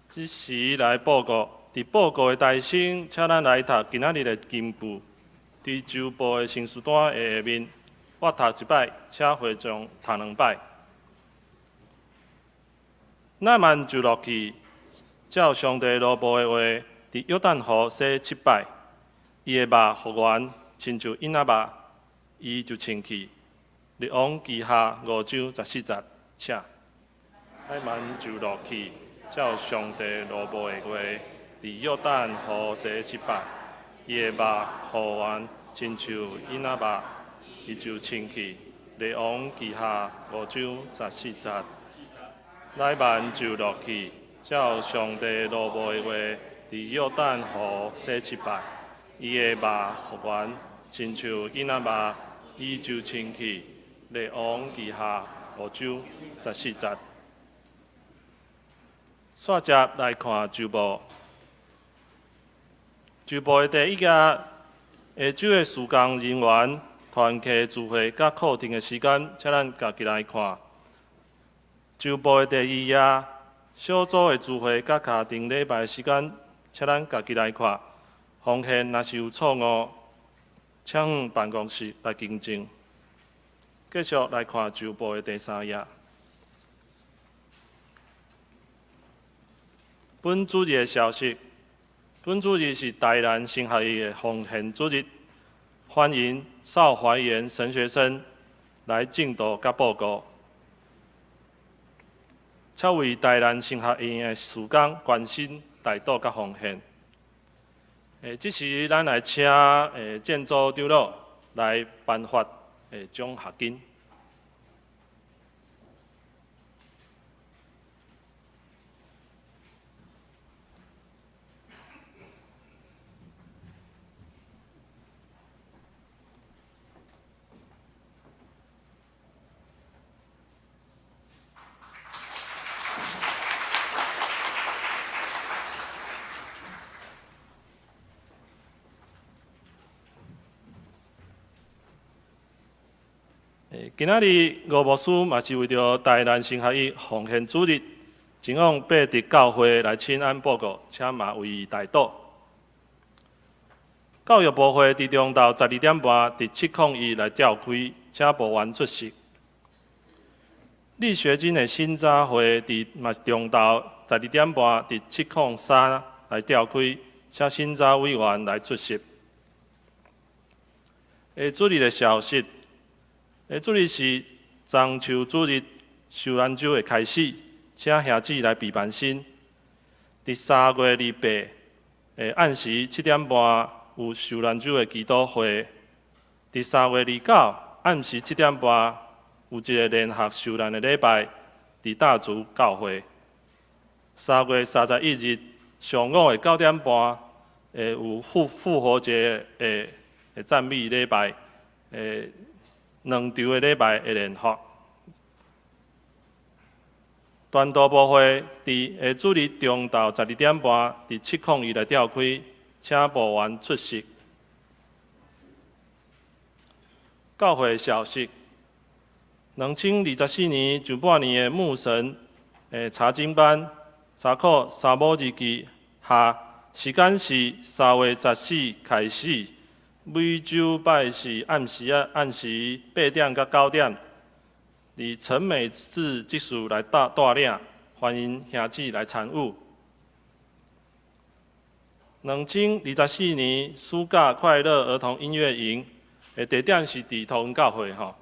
這時來報告，佇報告的台先，請咱來讀今仔日的經句。佇週報的成書單的下面，我讀一擺，請會眾讀兩擺。乃縵就落去，照上帝奴僕的話，佇約旦河洗七擺，伊的肉復原，親像嬰仔肉，伊就清氣。列王紀下五章十四節，請。乃縵就落去，照上帝奴僕的話，佇約旦河洗七擺，伊的肉復原，親像嬰仔肉，伊就清氣。列王紀下五章十四節。乃縵就落去，照上帝奴僕的話，佇約旦河洗七擺，伊的肉復原，親像嬰仔肉，伊就清氣。列王紀下五章十四節。煞接來看週報。週報的第一頁，下晝的事工人員、團契聚會佮課程的時間，請咱家己來看。週報的第二頁，小組的聚會佮家庭禮拜的時間，請咱家己來看。奉獻若是有錯誤，請辦公室來更正。繼續來看週報的第三頁。本主日的消息，本主日是台南神學院的奉獻主日，歡迎邵懷元神學生來證道佮報告，請為台南神學院的事工關心、代禱佮奉獻。這時咱來請建組長老來頒發獎學金。今仔日吳牧師嘛是為著台南神學院奉獻主日，前往八德教會來請安報告，請嘛為伊代禱。教育部會佇中晝12點半佇701來召開，請部員出席。立學金的審查會佇嘛是中晝12點半佇703來召開，請審查委員來出席。下主日的消息。下主日是中秋主日，修蘭周的開始，請兄姊來備班新。佇3月28的暗時7點半有修蘭州的祈禱會。佇3月29暗時7點半，有一个聯合受難的禮拜，佇大竹教會。3月31日上午的9點半，會有復活節的讚美禮拜，兩場的禮拜的聯合。傳道部會佇會主日中晝12點半，佇701來召開，請部員出席。教會消息：2024年上半年的牧神的查經班，查考撒母耳記下，時間是3月14開始，每週拜四暗時仔暗時8點到9點，佇陳美智執事來帶領，歡迎兄姊來參與。2024年暑假快樂兒童音樂營的地點是佇桃園教會吼，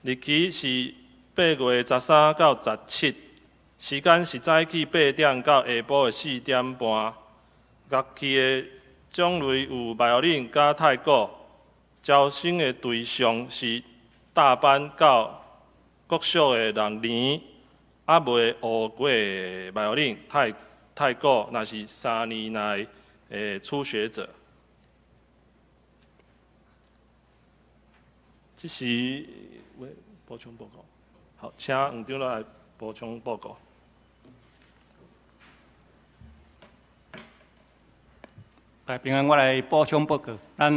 日期是8月13到17，時間是早起8點到下晡的4點半。樂器的種類有バイオリン佮太鼓，招生的對象是大班到國小的六年，猶未學過バイオリン、太鼓，若是3年內的初學者。這是補充報告。好，請黃長老來補充報告。大家平安，我來補充報告。咱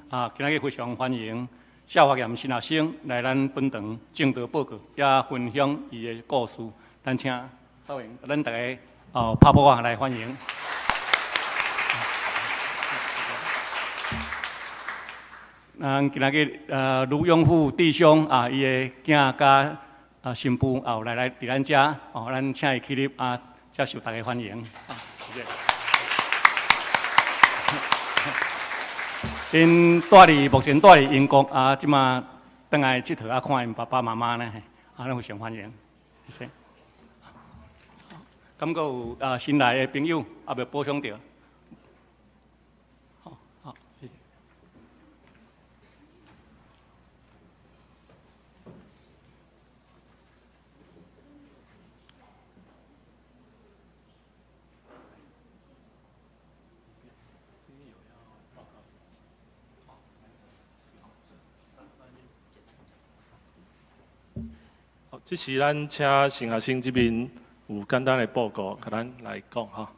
啊，今仔日非常歡迎謝發嚴新學生來咱本堂證道報告，也分享伊的故事。咱請少榮，咱大家哦拍鼓仔來歡迎。咱今仔日盧永富弟兄啊，伊的囝佮啊新婦也有來佇咱遮哦，咱請伊起立啊，接受大家歡迎。謝謝。𪜶目前蹛佇英國啊，這馬轉來𨑨迌啊，看𪜶爸爸媽媽呢，啊，咱非常歡迎，謝謝。敢閣有啊新來的朋友猶未補充著？好，好，謝謝。好，這時咱請新學生這邊有簡單的報告，共咱來講吼。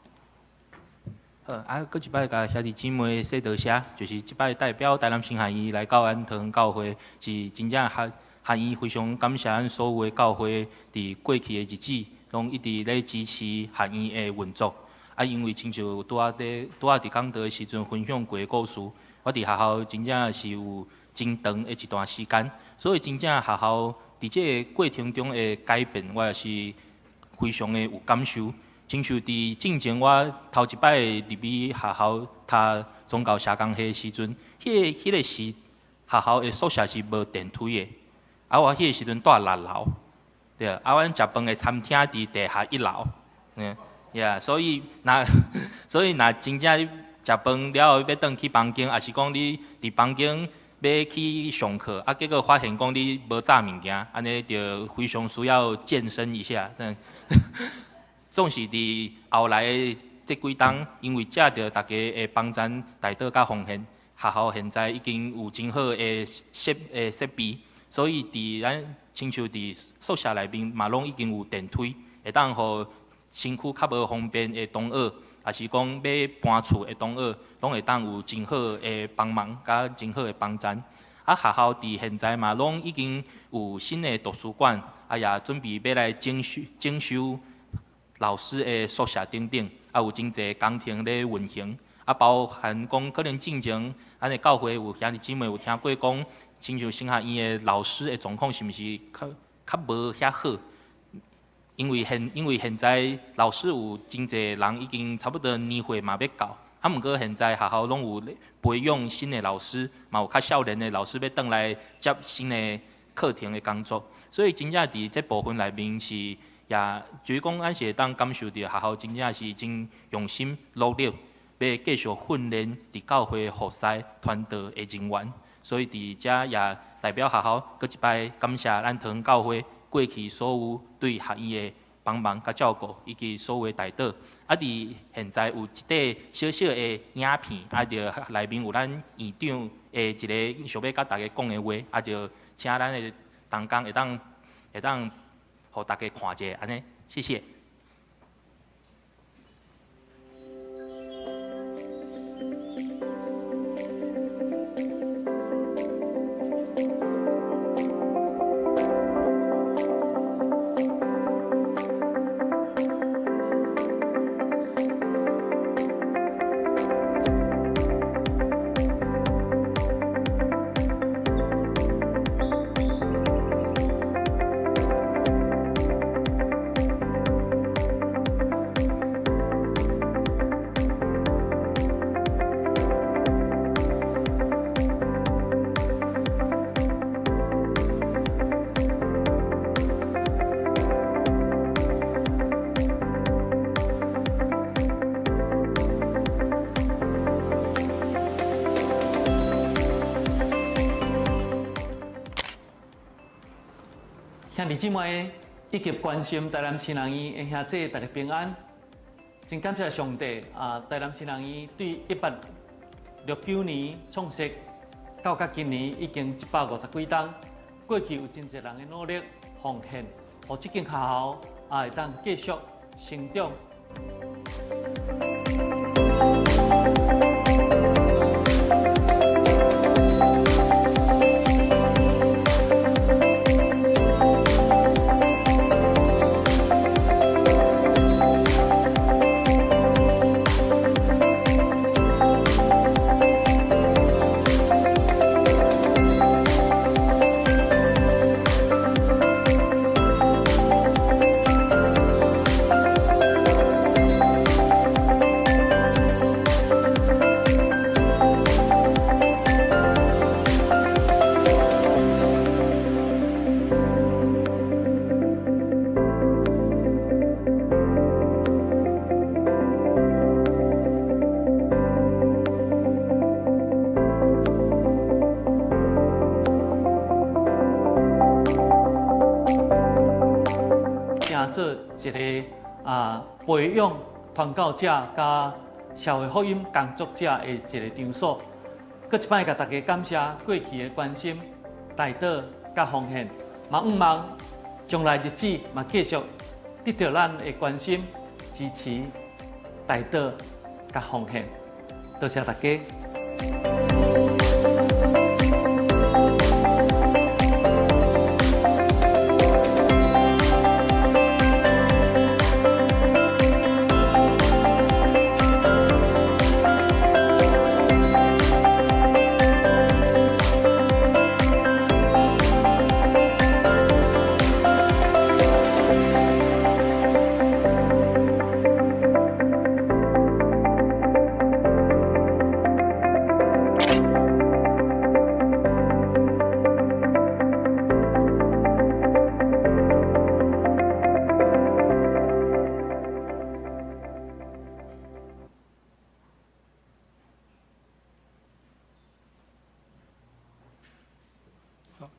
好，啊，閣一擺共兄弟姊妹說多謝，就是這擺代表台南神學院來到咱桃園教會，是真正學院非常感謝咱所有的教會，佇過去的日子，攏一直咧支持學院的運作。啊，因為親像拄仔佇講道的時陣分享過的故事，我佇學校真正是有真長的一段時間，所以真正學校佇這个過程中的改變，我也是非常的有感受。親像佇進前我頭一擺入去學校讀宗教社工系的時陣，彼個時學校的宿舍是無電梯的，啊，我彼個時陣蹛六樓，對，啊，阮食飯的餐廳佇地下一樓，呀，所以若真正食飯了後欲轉去房間，抑是講你佇房間欲去上課，啊，結果發現講你無炸物件，按呢就非常需要健身一下。總是佇後來的這幾冬，因為藉著大家的幫贊、代禱佮奉獻，學校現在已經有真好的設備，所以佇咱親像佇宿舍內面嘛，攏已經有電梯，會當予身軀較無方便的同學，抑是講欲搬厝的同學，攏會當有真好的幫忙，佮真好的幫贊。啊，學校佇現在嘛，攏已經有新的圖書館，啊，也準備欲來整修老師的宿舍等等，啊，有真濟工程咧運行，啊，包含講可能進前，咱的教會有兄弟姊妹有聽過講，親像神學院的老師的狀況是毋是較無遐好？因為現在老師有真濟人已經差不多年歲嘛欲到，啊，毋過現在學校攏有培養新的老師，嘛有較少年的老師欲轉來接新的課程的工作，所以真正佇這部分內面是，也就是講，咱是會當感受著學校真正是真用心努力，欲繼續訓練佇教會服侍傳道的人員。所以佇遮也代表學校，閣一擺感謝咱桃園教會過去所有對學院的幫忙佮照顧，以及所有的代禱。啊，佇現在有一塊小小的影片，啊，就內面有咱院長的一个想欲佮大家講的話，啊，就請咱的同工會當予大家看一下，按呢，謝謝。兄弟姊妹以及關心台南新人院的兄弟，大家平安。真感謝上帝啊！台南新人院對1869年創設到甲今年已經150幾冬，過去有真濟人的努力奉獻，予這間學校啊會當繼續成長。做一个啊培養傳教者佮社會福音工作者的一个場所。閣一擺共大家感謝過去的關心、代禱佮奉獻，嘛向望將來日子嘛繼續得著咱的關心、支持、代禱佮奉獻。多謝大家。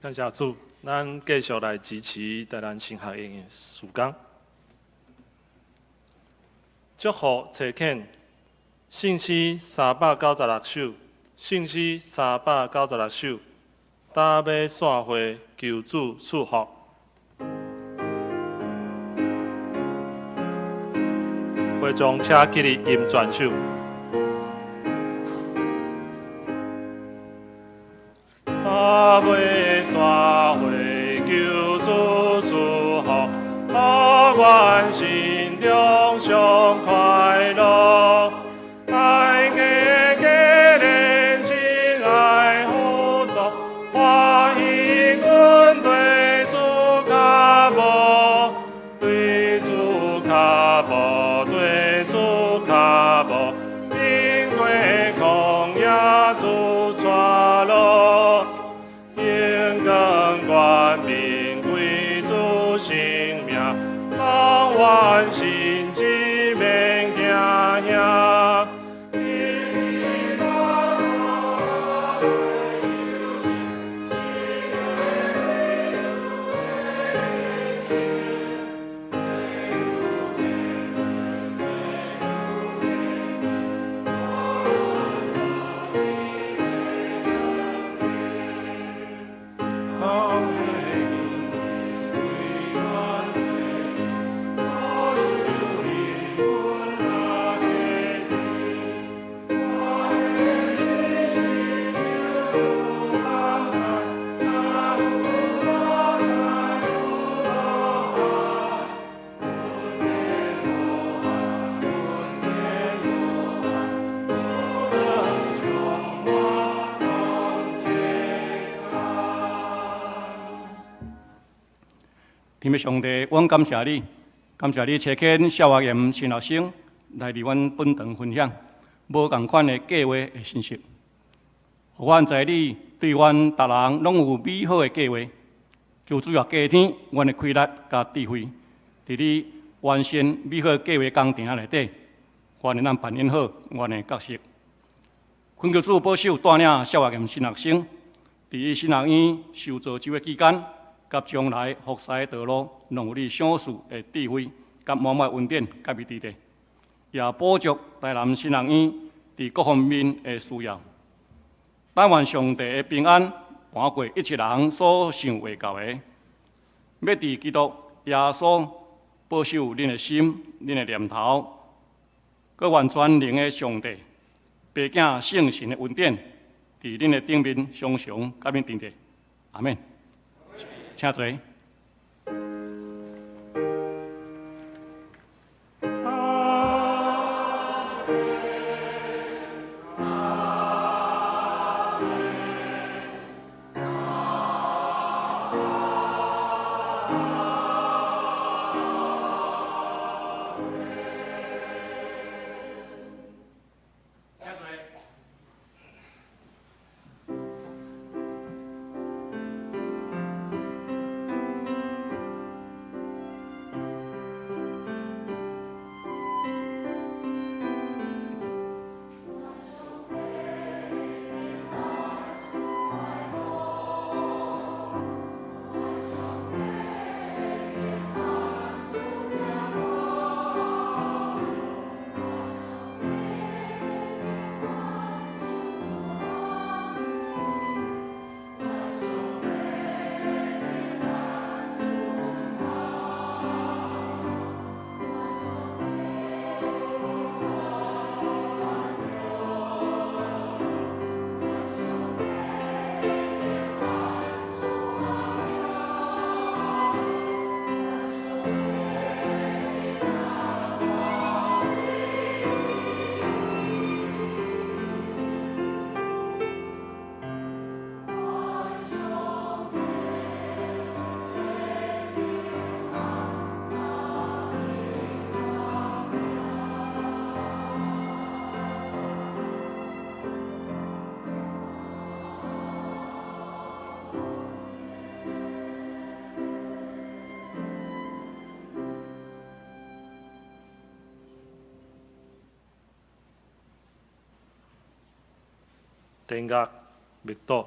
感謝主，咱繼續來支持台南神學院的事工。祝福冊遣，聖詩396首，聖詩396首，搭馬散會求主賜福。會眾請起立吟全首。搭馬散會求主賜福，予阮心中上快樂。大家結連親愛合作，歡喜阮對主跤步，對主跤步，對主跤步，經過曠野主帶路。天父上帝，阮感謝你，感謝你差遣蕭華嚴神學生來佇阮本堂分享無仝款的計劃的信息。予阮知你對阮逐人攏有美好的計劃。求主啊，加添阮的氣力佮智慧，佇你完善美好計劃工程內底，願意咱扮演好阮的角色。懇求主保守帶領蕭華嚴神學生，佇伊神學院受造就的期間，佮將來服侍的道路，攏有你賞賜的智慧，佮滿滿恩典，佮伊佇咧，也補足台南神學院佇各方面的需要。但願上帝的平安，瞞過一切人所想會到的，欲佇基督耶穌保守恁的心、恁的念頭，閣願全能的上帝，父子聖神的恩典，佇恁的頂面常常佮恁佇咧。阿們。請坐。典樂默禱。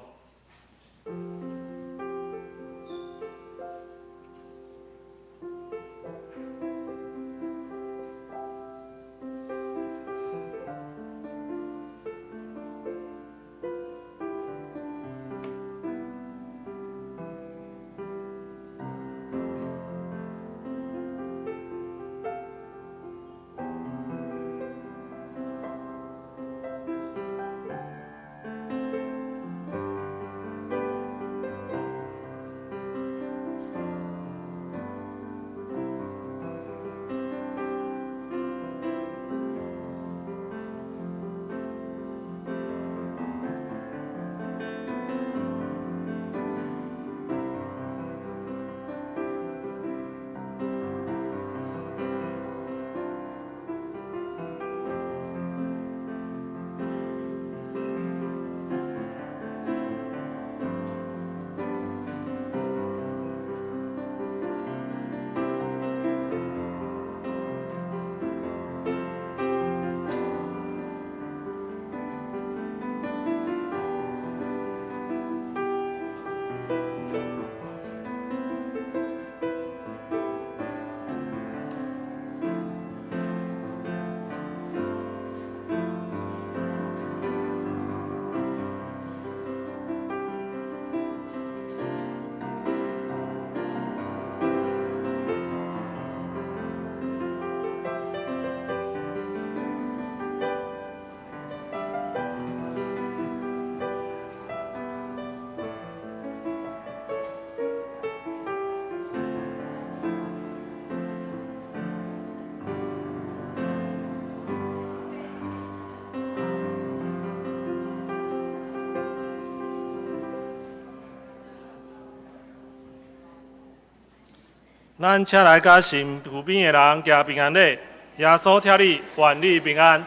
咱請來佮身軀邊的人行平安禮，耶穌疼你，願你平安。